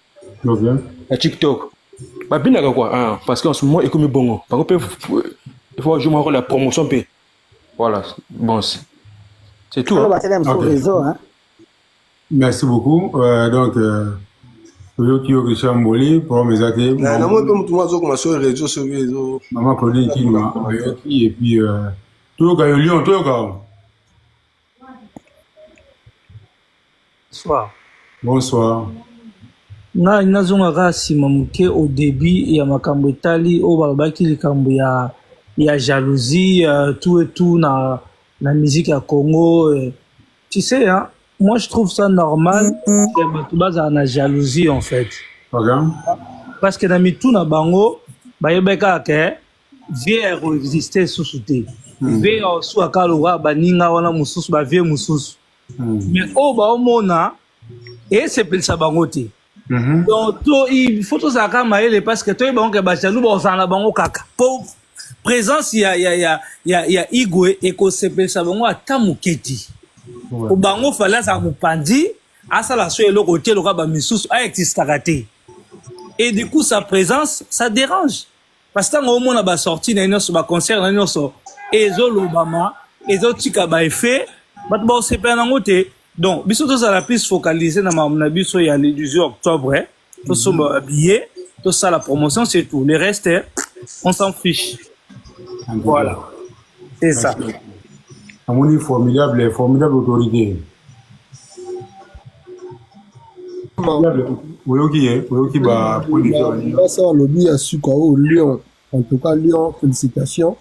okay. ya tiktok babinaka quoi hein, parce qu'en ce moment ekomi bongo bango mpe il faut jouer rôle ya promotion mpe voilà bon c'est tout hein. okay. réseau, hein. merci beaucoup euh, donc euh, toyoki yo Richard Mboli problème eza te namoni mpe motu moko azokoma sur réseau soki ezo mama Claudine Kinwa oyoki et puis euh, toyoka yo Lyon toyoka Bonsoir. Bonsoir. Ngai nazonga kaka nsima moke au début ya makambo etali oyo balobaki likambo ya, ya jalousie uh, tout et tout na, na musique ya Congo euh. tu sais hein, moi je trouve ça normal que bato bazala na jalousie en fait okay. parce que na mitu na bango bayebaki kaka ke vie ya koexiste lisusu te vie ya kosuka kaka lokola baninga wana mosusu bavie mosusu mais oyo baomona esepelisa bango te donc to il faut tozala kaka mayele parce que toyeba bango ke bajaloux bakozala na bango kaka po présence ya, ya, ya, ya, ya igwe ekosepelisa bango ata moke te po bango fale azala mopanzi asala so eloko te lokola bamisusu aexistaka te et du coup sa présence ça dérange Parce tango omona ba sortie na ye nyonso ba concert na ye nyonso ezolobama ezotika ba effet bato bakosepela nango te donc biso tozala plus focalise na makambo na biso ya le 18 octobre tosomba ba billet tosala promotion c'est tout le reste on s'en fiche voilà c'est ça namoni formidable formidable autorité oyoki ye oyoki ba point de vue Basa alobi ya suka oyo Lyon en tout cas Lyon félicitations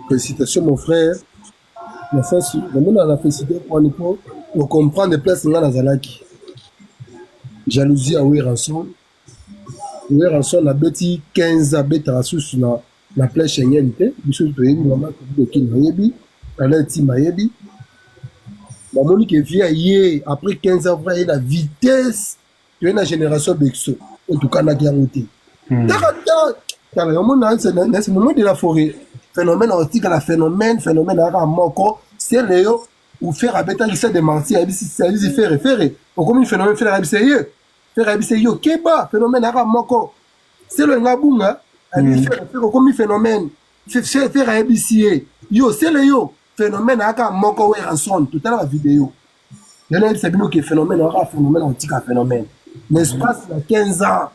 félicitations mon frère na sens namona na félicité wani mpo ocomprendre place nga nazalaki jalousie ya Werrason Werrason abeti 15 abetaka susu na na plein Schengen te biso toyebi mama tokini oyebi Alain Tima ayebi bamoni ke vie aye après 15 ans vrai aye na vitesse toye na génération bexo oyo tokanaki yango te taka ta tala yango na se moment de la forêt phénomène akotikala phénomène phénomène ayaka moko seleyo ou fer abetaki se de marti ayebisi ayebisi fere fere okomi phénomène fere ayebisi ye fere ayebisi yo keba phénomène ayaka moko selo nga bunga ayebisi fere fere okomi phénomène Ferre ayebisi ye yo sele yo phénomène ayaka moko Werrason totala ba video yo nayebisa bino ke phénomène ayaka phénomène akotika phénomène l'espace ya 15 ans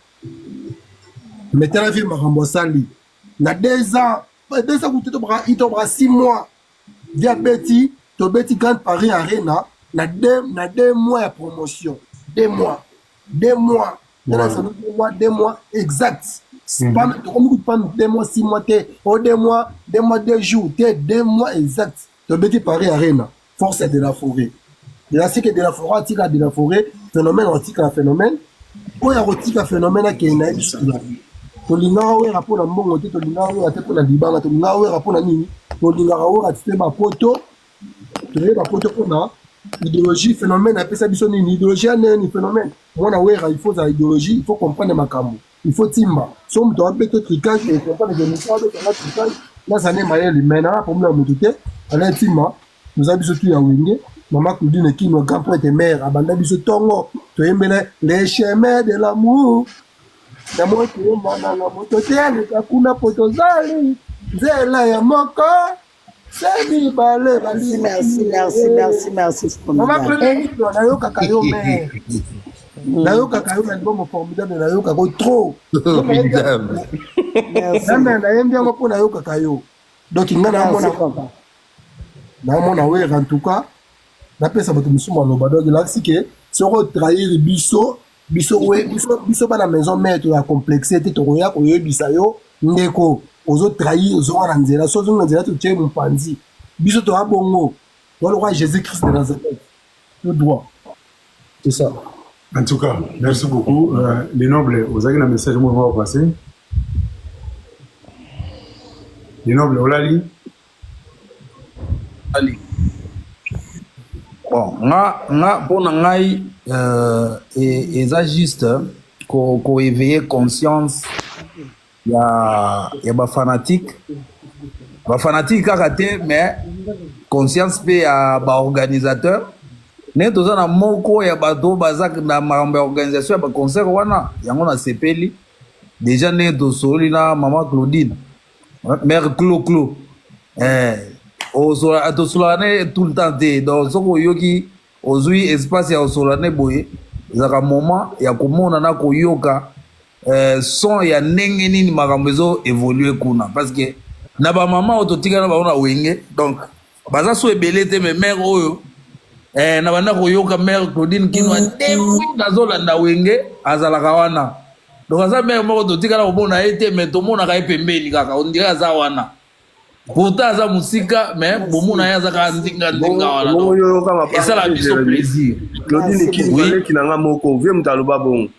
Mais tala vie makambo asali na 2 ans, 2 ans kutu tobaka itobaka 6 mois vie abeti, tobeti Grande Paris Arena na 2 mois ya promotion, 2 mois, 2 mois. Tala sano 2 mois, 2 mois exact. Pas tokomi kutu pas 2 mois 6 mois te, o 2 mois, 2 mois 2 jours te, 2 mois exact. Tobeti Paris Arena, force de la forêt. De la sike de la forêt atika de la forêt, phénomène atika phénomène. Oyo akotika phénomène akende na ye biso tolingaka Wera mpo na mbongo te, tolingaka Wera te mpo na libanga, tolingaka Wera mpo na nini? Tolingaka Wera te bapoto, toye bapoto mpo na idéologie. Phénomène apesa biso nini? Idéologie ya nini? Phénomène mwana Wera, il faut ozala idéologie, il faut comprendre makambo, il faut timba so moto abeta trucage e comprendre ke moto abetanga trucage naza ne mayele, mais nanga problème ya moto te. Ala timba toza biso tu ya Wenge. Mama Claudine Kinwa, grand prêtre mère, abanda biso ntongo toyembela les chemins de l'amour na motema nanga moto te aleka kuna po tozali nzela ya moko se mibale. Merci, merci, merci, merci, merci. Mama Claudine Kinwa, nayokaka yo mère, nayokaka yo na libongo formidable, nayokaka yo trop. Formidable. Name nayembi yango mpo nayokaka yo. Donc nga naomona, naomona Wera. En tout cas napesa bato mosusu maloba. Donc elakisi ke soki otrahir biso, biso we biso, biso bana maison mère toya complexe te, tokoya koyebisa yo ndeko ozotrahir, ozonga na nzela. So ozonga na nzela, totie mopanzi. Biso toya bongo, toya lokola Jésus Christ de Nazareth, tout droit, c'est ça. En tout cas, merci beaucoup. Les nobles, vous avez un message moi va passer. Les nobles, olali. Ali. Bon, nga mpo na ngai eza juste ko éveiller conscience ya bafanatique, bafanatique kaka te, mais conscience mpe ya baorganisateur. Ndenge toza na moko ya bato oyo baza na makambo ya organisation ya baconcert wana, yango nasepeli déjà ndenge tosololi na mama Claudine, mère Clo Clo. Tosolaka ne tout le temps te. Donc soki oyoki ozwi espace ya kosolola ne boye, ezalaka moment ya komona na koyoka son ya ndenge nini makambo ezo évolue kuna, parce que na bamama oyo totikala bango na Wenge, donc baza so ebele te. Mais mère oyo na banda koyoka mère Claudine Kinwa depuis nazolanda Wenge, azalaka wana. Donc aza mère moko totikala komona ye te, mais tomonaka ye pembeni kaka, on dirait aza wana, pourtant aza mosika, mais bomona ye aza kaka nzinga nzinga wana. Donc esala biso plaisir. Claudine Kinwa leki na nga moko, vie moto aloba bongo,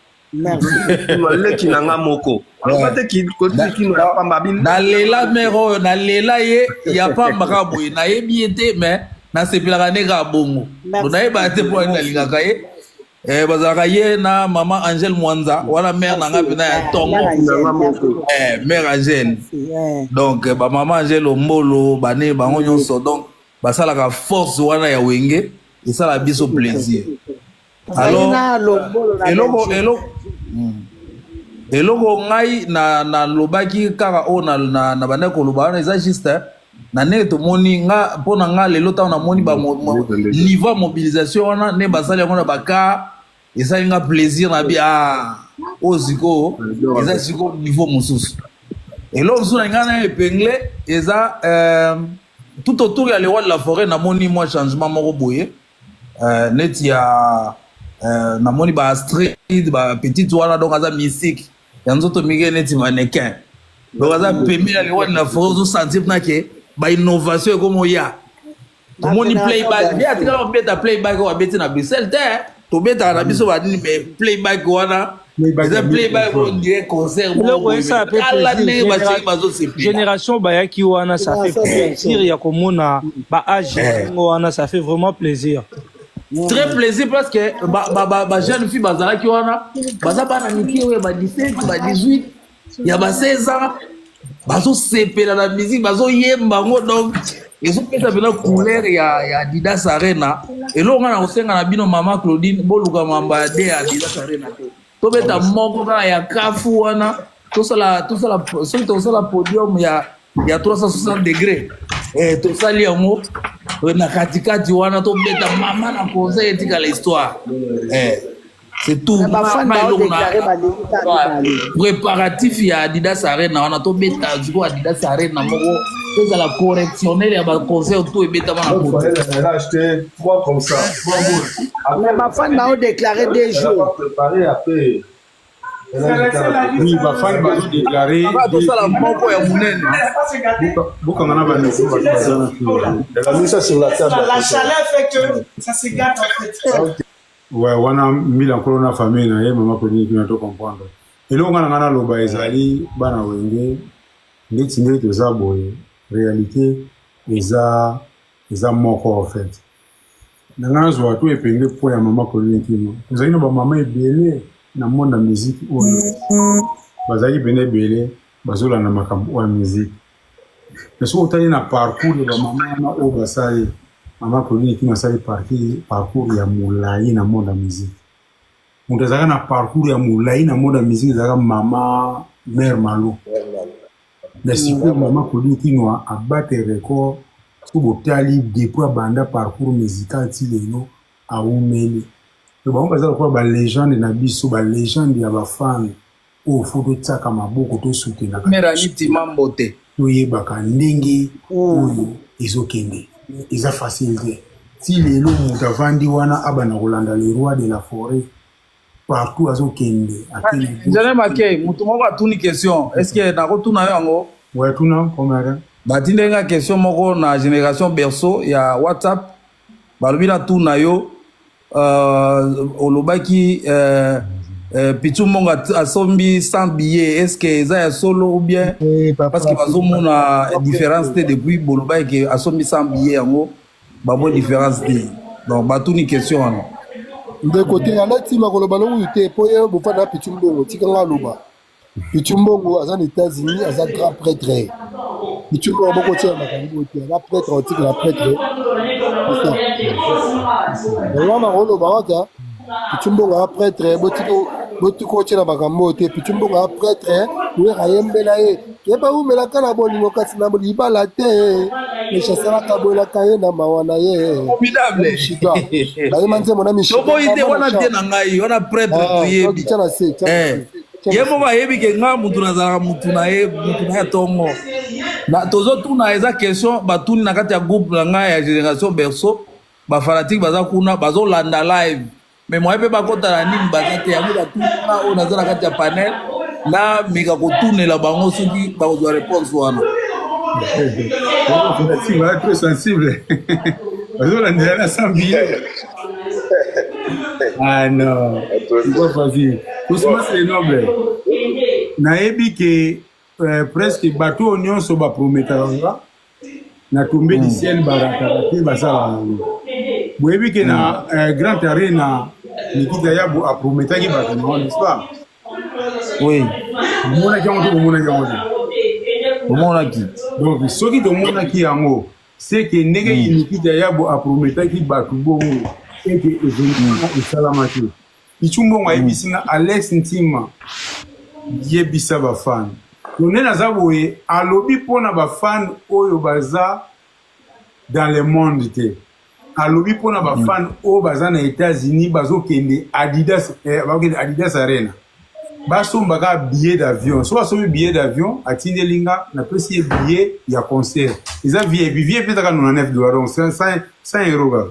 leki na nga moko aloba te Claudine Kinwa ya pamba. Nalela mère oyo, nalela ye ya pamba kaka boye. Nayebi ye te, mais nasepelaka nde kaka bongo. Nayebaka te mpo nalingaka ye. Bazalaka ye na mama Angèle Mwanza wana, mère na nga mpena ya ntongo, mère Angèle. Donc bamama Angèle Ombolo bane bango nyonso, donc basalaka force wana ya Wenge, esala biso plaisir. Alors eloko eloko eloko ngai nalobaki kaka oyo na bandaki koloba wana eza juste na ndenge tomoni nga. Mpo na nga lelo, ntango namoni niveau ya mobilisation wana, nde basali yango na baka, esali nga plaisir na bi ah, oyo sikoyo eza sikoyo niveau mosusu. Eloko mosusu na ngai na épingle eza tout autour ya le roi de la forêt. Namoni mwa changement moko boye neti ya namoni ba Astrid, ba petite wana. Donc aza mystique ya nzoto mike neti mannequin, donc aza pembeni ya le roi de la forêt. Ozosentir mpena ke bainnovation ekomi oya. Tomoni playback nde atikala kobeta playback oyo abeti na Bruxelles te. Tobetaka na biso banini, mais playback wana eza playback oyo dire concert. Eloko esala mpe Tala ndenge bachéri bazosepela. Génération bayaki wana, ça fait plaisir ya komona baage yango wana, ça fait vraiment plaisir. Très plaisir, parce que ba jeune fille bazalaki wana, baza bana mike oyo ba 17, ba 18, ya ba 16 ans, bazosepela na musique, bazoyemba yango. Donc ezopesa mpena couleur ya Adidas Arena. Eloko nga na kosenga na bino, mama Claudine, boluka mamba ya de ya Adidas Arena te, tobeta moko kaka ya kafu wana, tosala soki tosala podium ya 360 degré, tosali yango na katikati wana, tobeta mama na concert, etikala histoire. C'est tout. Mais bafani Na- na eloko na- baodeklare balingi kaka mibale. préparatif ya Adidas Arena wana tobeta sikoyo Adidas Arena moko ezala correctionnel ya baconcert to ebetama na poto. Elle a acheté trois comme ça. Trois boules. Mais bafani baodeklare deux Elle a jours. pas préparé après. Elle a jeté à la Oui, bafani bazodeklare Kaka tosala moko ya monene. bokanga na bandeko bato baza na Elle a mis ça sur la table. La chaleur fait que ça se gâte en fait. Ouais, wana mbila nkolo na famille na ye mama Claudine kuna to comprendre. Eloko nga na nga naloba ezali bana wenge ndeti ndenge toza boye réalité eza eza moko en fait. Na nga nazwa to epenge po ya mama Claudine Kino. Tozali na bamama ebele na monde ya musique oyo bazalaki pene ebele bazolanda makambo oyo ya musique. Mais soki otali na parcours ya bamama wana oyo basali mama Claudine Kino asali parcours ya molai na monde ya musique. Moto azalaka na parcours ya molai na monde ya musique ezalaka mama mère Malo. Mais sikoyo mama Claudine Kino abate record soki botali depuis abanda parcours musical ti lelo awumeli. To bango baza lokola ba légende na biso, ba légende ya bafan oyo fo totiaka maboko tosutenaka Mère Aniti Mambote. toyebaka ndenge oyo ezokende eza facile te ti lelo moto avandi wana abanda kolanda le roi de la forêt partout azokende akende Nzele Makei, moto moko atuni question. Est-ce que nakotuna yo yango? Ouais, tuna komere. Batindeli nga question moko na génération berceau ya WhatsApp. Balobi natuna yo olobaki Pichu Mbongo asombi 100 billets. Est-ce que eza ya solo ou bien parce que bazomona différence te depuis bolobaki ke asombi 100 billets yango bamoni différence te. Donc batuni question wana. Ndeko te alati makoloba lokutu te mpo ye bofanda na Pichu Mbongo tika nga aloba. Pichu Mbongo aza na États-Unis aza grand prêtre. Pichu Mbongo bokotia makambo te aza prêtre otikala prêtre. C'est ça. Yango wana koloba kaka Pichu Mbongo aza prêtre botika botika otiela makambo te Pichu Mbongo aza prêtre wera ayembela ye yeba umelaka na bolingo kasi na libala te mechasalaka boyelaka ye na mawa na ye Formidable. Mishiga bayema nzembo na Mishiga toboyi te wana te na ngai wana prêtre toyebi tia na se tia na Eh, se ye moko ayebi ke nga mutu nazalaka mutu na ye mutu na ye tongo na tozotuna eza question batuni na kati ya groupe na ngai ya génération berceau bafanatike baza kuna bazolanda live mais moye mpe bakota na nini baza te yango batuni nga oyo naza na kati ya panel nameka kotunela bango soki bakozwa réponse wana Fanatique baza trop sensible bazolandela na 100 billet ah non c'est pas facile Ousmane c'est noble nayebi ke presque bato oyo nyonso baprometaka nga na tombe du ciel barataka te basalaka yango boyebi ke na Grand Arena Nikita Yabo aprometaki bato na wana n'est-ce pas oui bomonaki yango to bomonaki yango te tomonaki donc soki tomonaki yango c'est que ndenge Nikita Yabo aprometaki bato bongo eke événement esalamaki Pichu Mbongo ayebisi nga Alex Ntima yebisa bafan donc nde naza boye alobi mpona bafan oyo baza dans le monde te alobi mpona bafan oyo baza na États-Unis bazokende Adidas bakokende Adidas Arena basomba kaka billet d'avion so basombi billet d'avion atindeli nga napesi ye billet ya concert eza vip vip ezaka 99 dollars donc 100 100 euro kaka.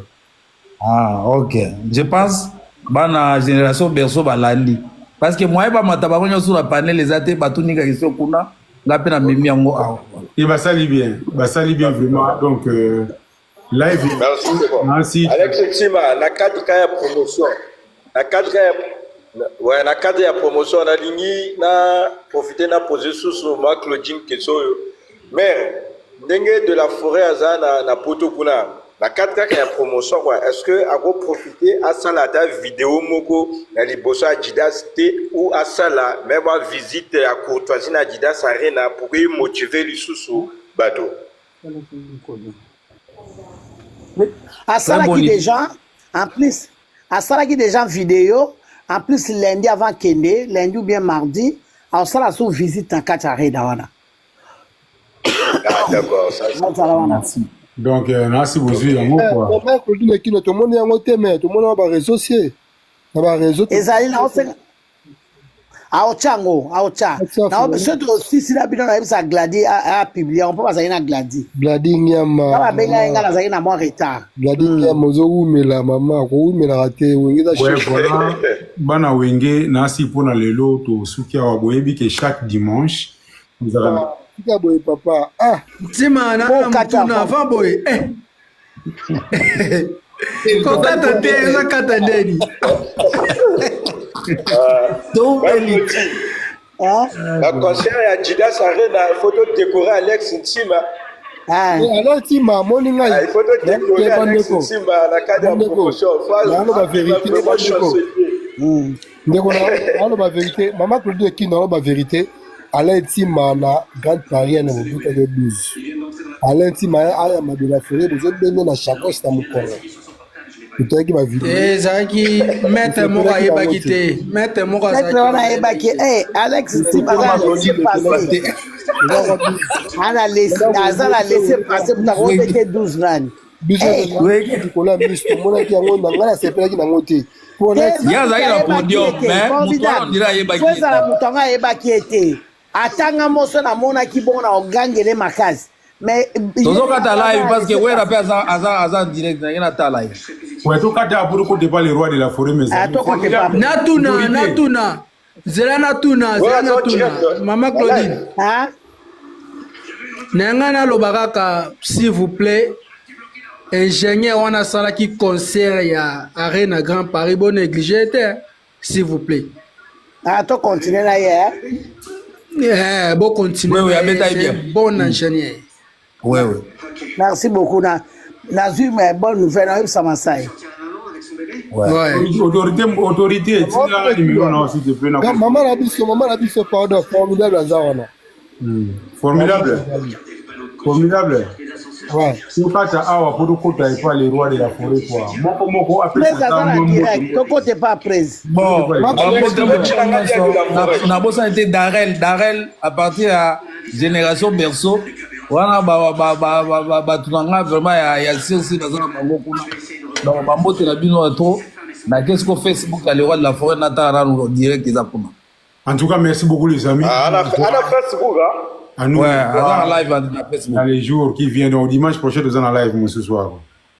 Ah, ok. Je pense bana génération berceau balandi. Parce que moyen bamata bango nyonso na panel eza te batuni question kuna nga mpe namemi yango awa. Et basali bien, basali bien vraiment. Donc live. Merci, c'est bon. Merci. Alex Ntima, na cadre ya promotion, na cadre ya ouais, na cadre ya promotion, nalingi na profiter na poser susu ma Claudine question oyo. Mais ndenge de la forêt aza na poto kuna na cadre kaka ya promotion quoi, est-ce que ako profiter asala ata vidéo moko na liboso ya Adidas te ou asala même ba visite ya courtoisie na Adidas Arena pour motiver lisusu bato? Asalaki déjà en plus asalaki déjà vidéo en plus lundi avant kende lundi ou bien mardi asala so visite na kati ya arena wana. Ah, d'accord, ça azala wana. Donc nasi bozwi yango quoi. Mama Claudine Kino tomoni yango te mais tomoni yango baréseau sie. Na ba réseau. Ezali na osenga aotya yango aotya soki tosisi na bino nayebisa Gladi apublie yango mpo bazali na Gladi. Gladi Nyama. Nga babengai nga nazalaki na mwa retard. Gladi Nyama ozowumela mama kowumelaka te wenge eza Ouais, voilà. Bana Wenge nasi mpona lelo tosuki awa boyebi ke chaque dimanche tozalaka na tika boye papa ah ntima na mutuna avant boye eh. Kokata te eza kata ndeni. Ba concert ya Adidas Arena, il faut décorer Alex Ntima. Alex Ntima amoni ngai. Il faut décorer Alex Ntima na cadre ya promotion. Naloba vérité bandeko. Ndeko naloba vérité, mama Claudie Ekino naloba vérité. Alain Ntima na Grande Paris na mobutaki 12. Alain Ntima ayamba de la forêt bozobende na chacoche na mokongo. Totalaki ba video. Ezalaki maître moko ayebaki te. Maître moko azalaki. Maître wana ayebaki. Eh Alex Ntima aza laisser passer. Ana laisser aza na laisser passer mutu akobete 12 nani. Biso likolo ya miso tomonaki yango na ngai nasepelaki nango te. Ye azalaki na podium mais moto wana ondire ayebaki ye. Ezala moto yango ayebaki ye te. Ata nga moso namonaki bongo na ogangele makasi. Mais tozokata live parce que Wera pe aza aza aza en direct na ye natala ye. Ouais, tokata pour kote pas le roi de la forêt mes amis. Natuna natuna zela natuna zela natuna mama Claudine. Hein? Na ngai naloba kaka s'il vous plaît ingénieur wana asalaki concert ya Arena Grand Paris bo négliger te s'il vous plaît. Ah, to continuer na ye. Eh, bo continuer. Oui, oui, abeta bien. Bon ingénieur. Oui, oui. Merci beaucoup na nazwi mais bonne nouvelle nayebisa Masai. Ouais. Ouais. Autorité, autorité, tina numéro na s'il te plaît. Na maman na biso, maman na biso, pardon, formidable aza wana. Formidable. Formidable. Ouais. Tokata awa po tokota epa le roi de la forêt quoi. Moko moko apesa aza na direct, tokote pa prese. Bon, nabosani te Darel, Darel à partir ya génération berceau wana bato na nga vraiment ya sirsi baza na bango kuna donc bambote na bino ya trop nakesi ko Facebook ya le roi de la forêt natala nanu direct eza kuna. En tout cas, merci beaucoup les amis. Ah, à la, à la Facebook, hein. À nous. Ouais, à la live à Facebook. Dans les jours qui viennent, donc dimanche prochain, nous allons en live, moi, ce soir.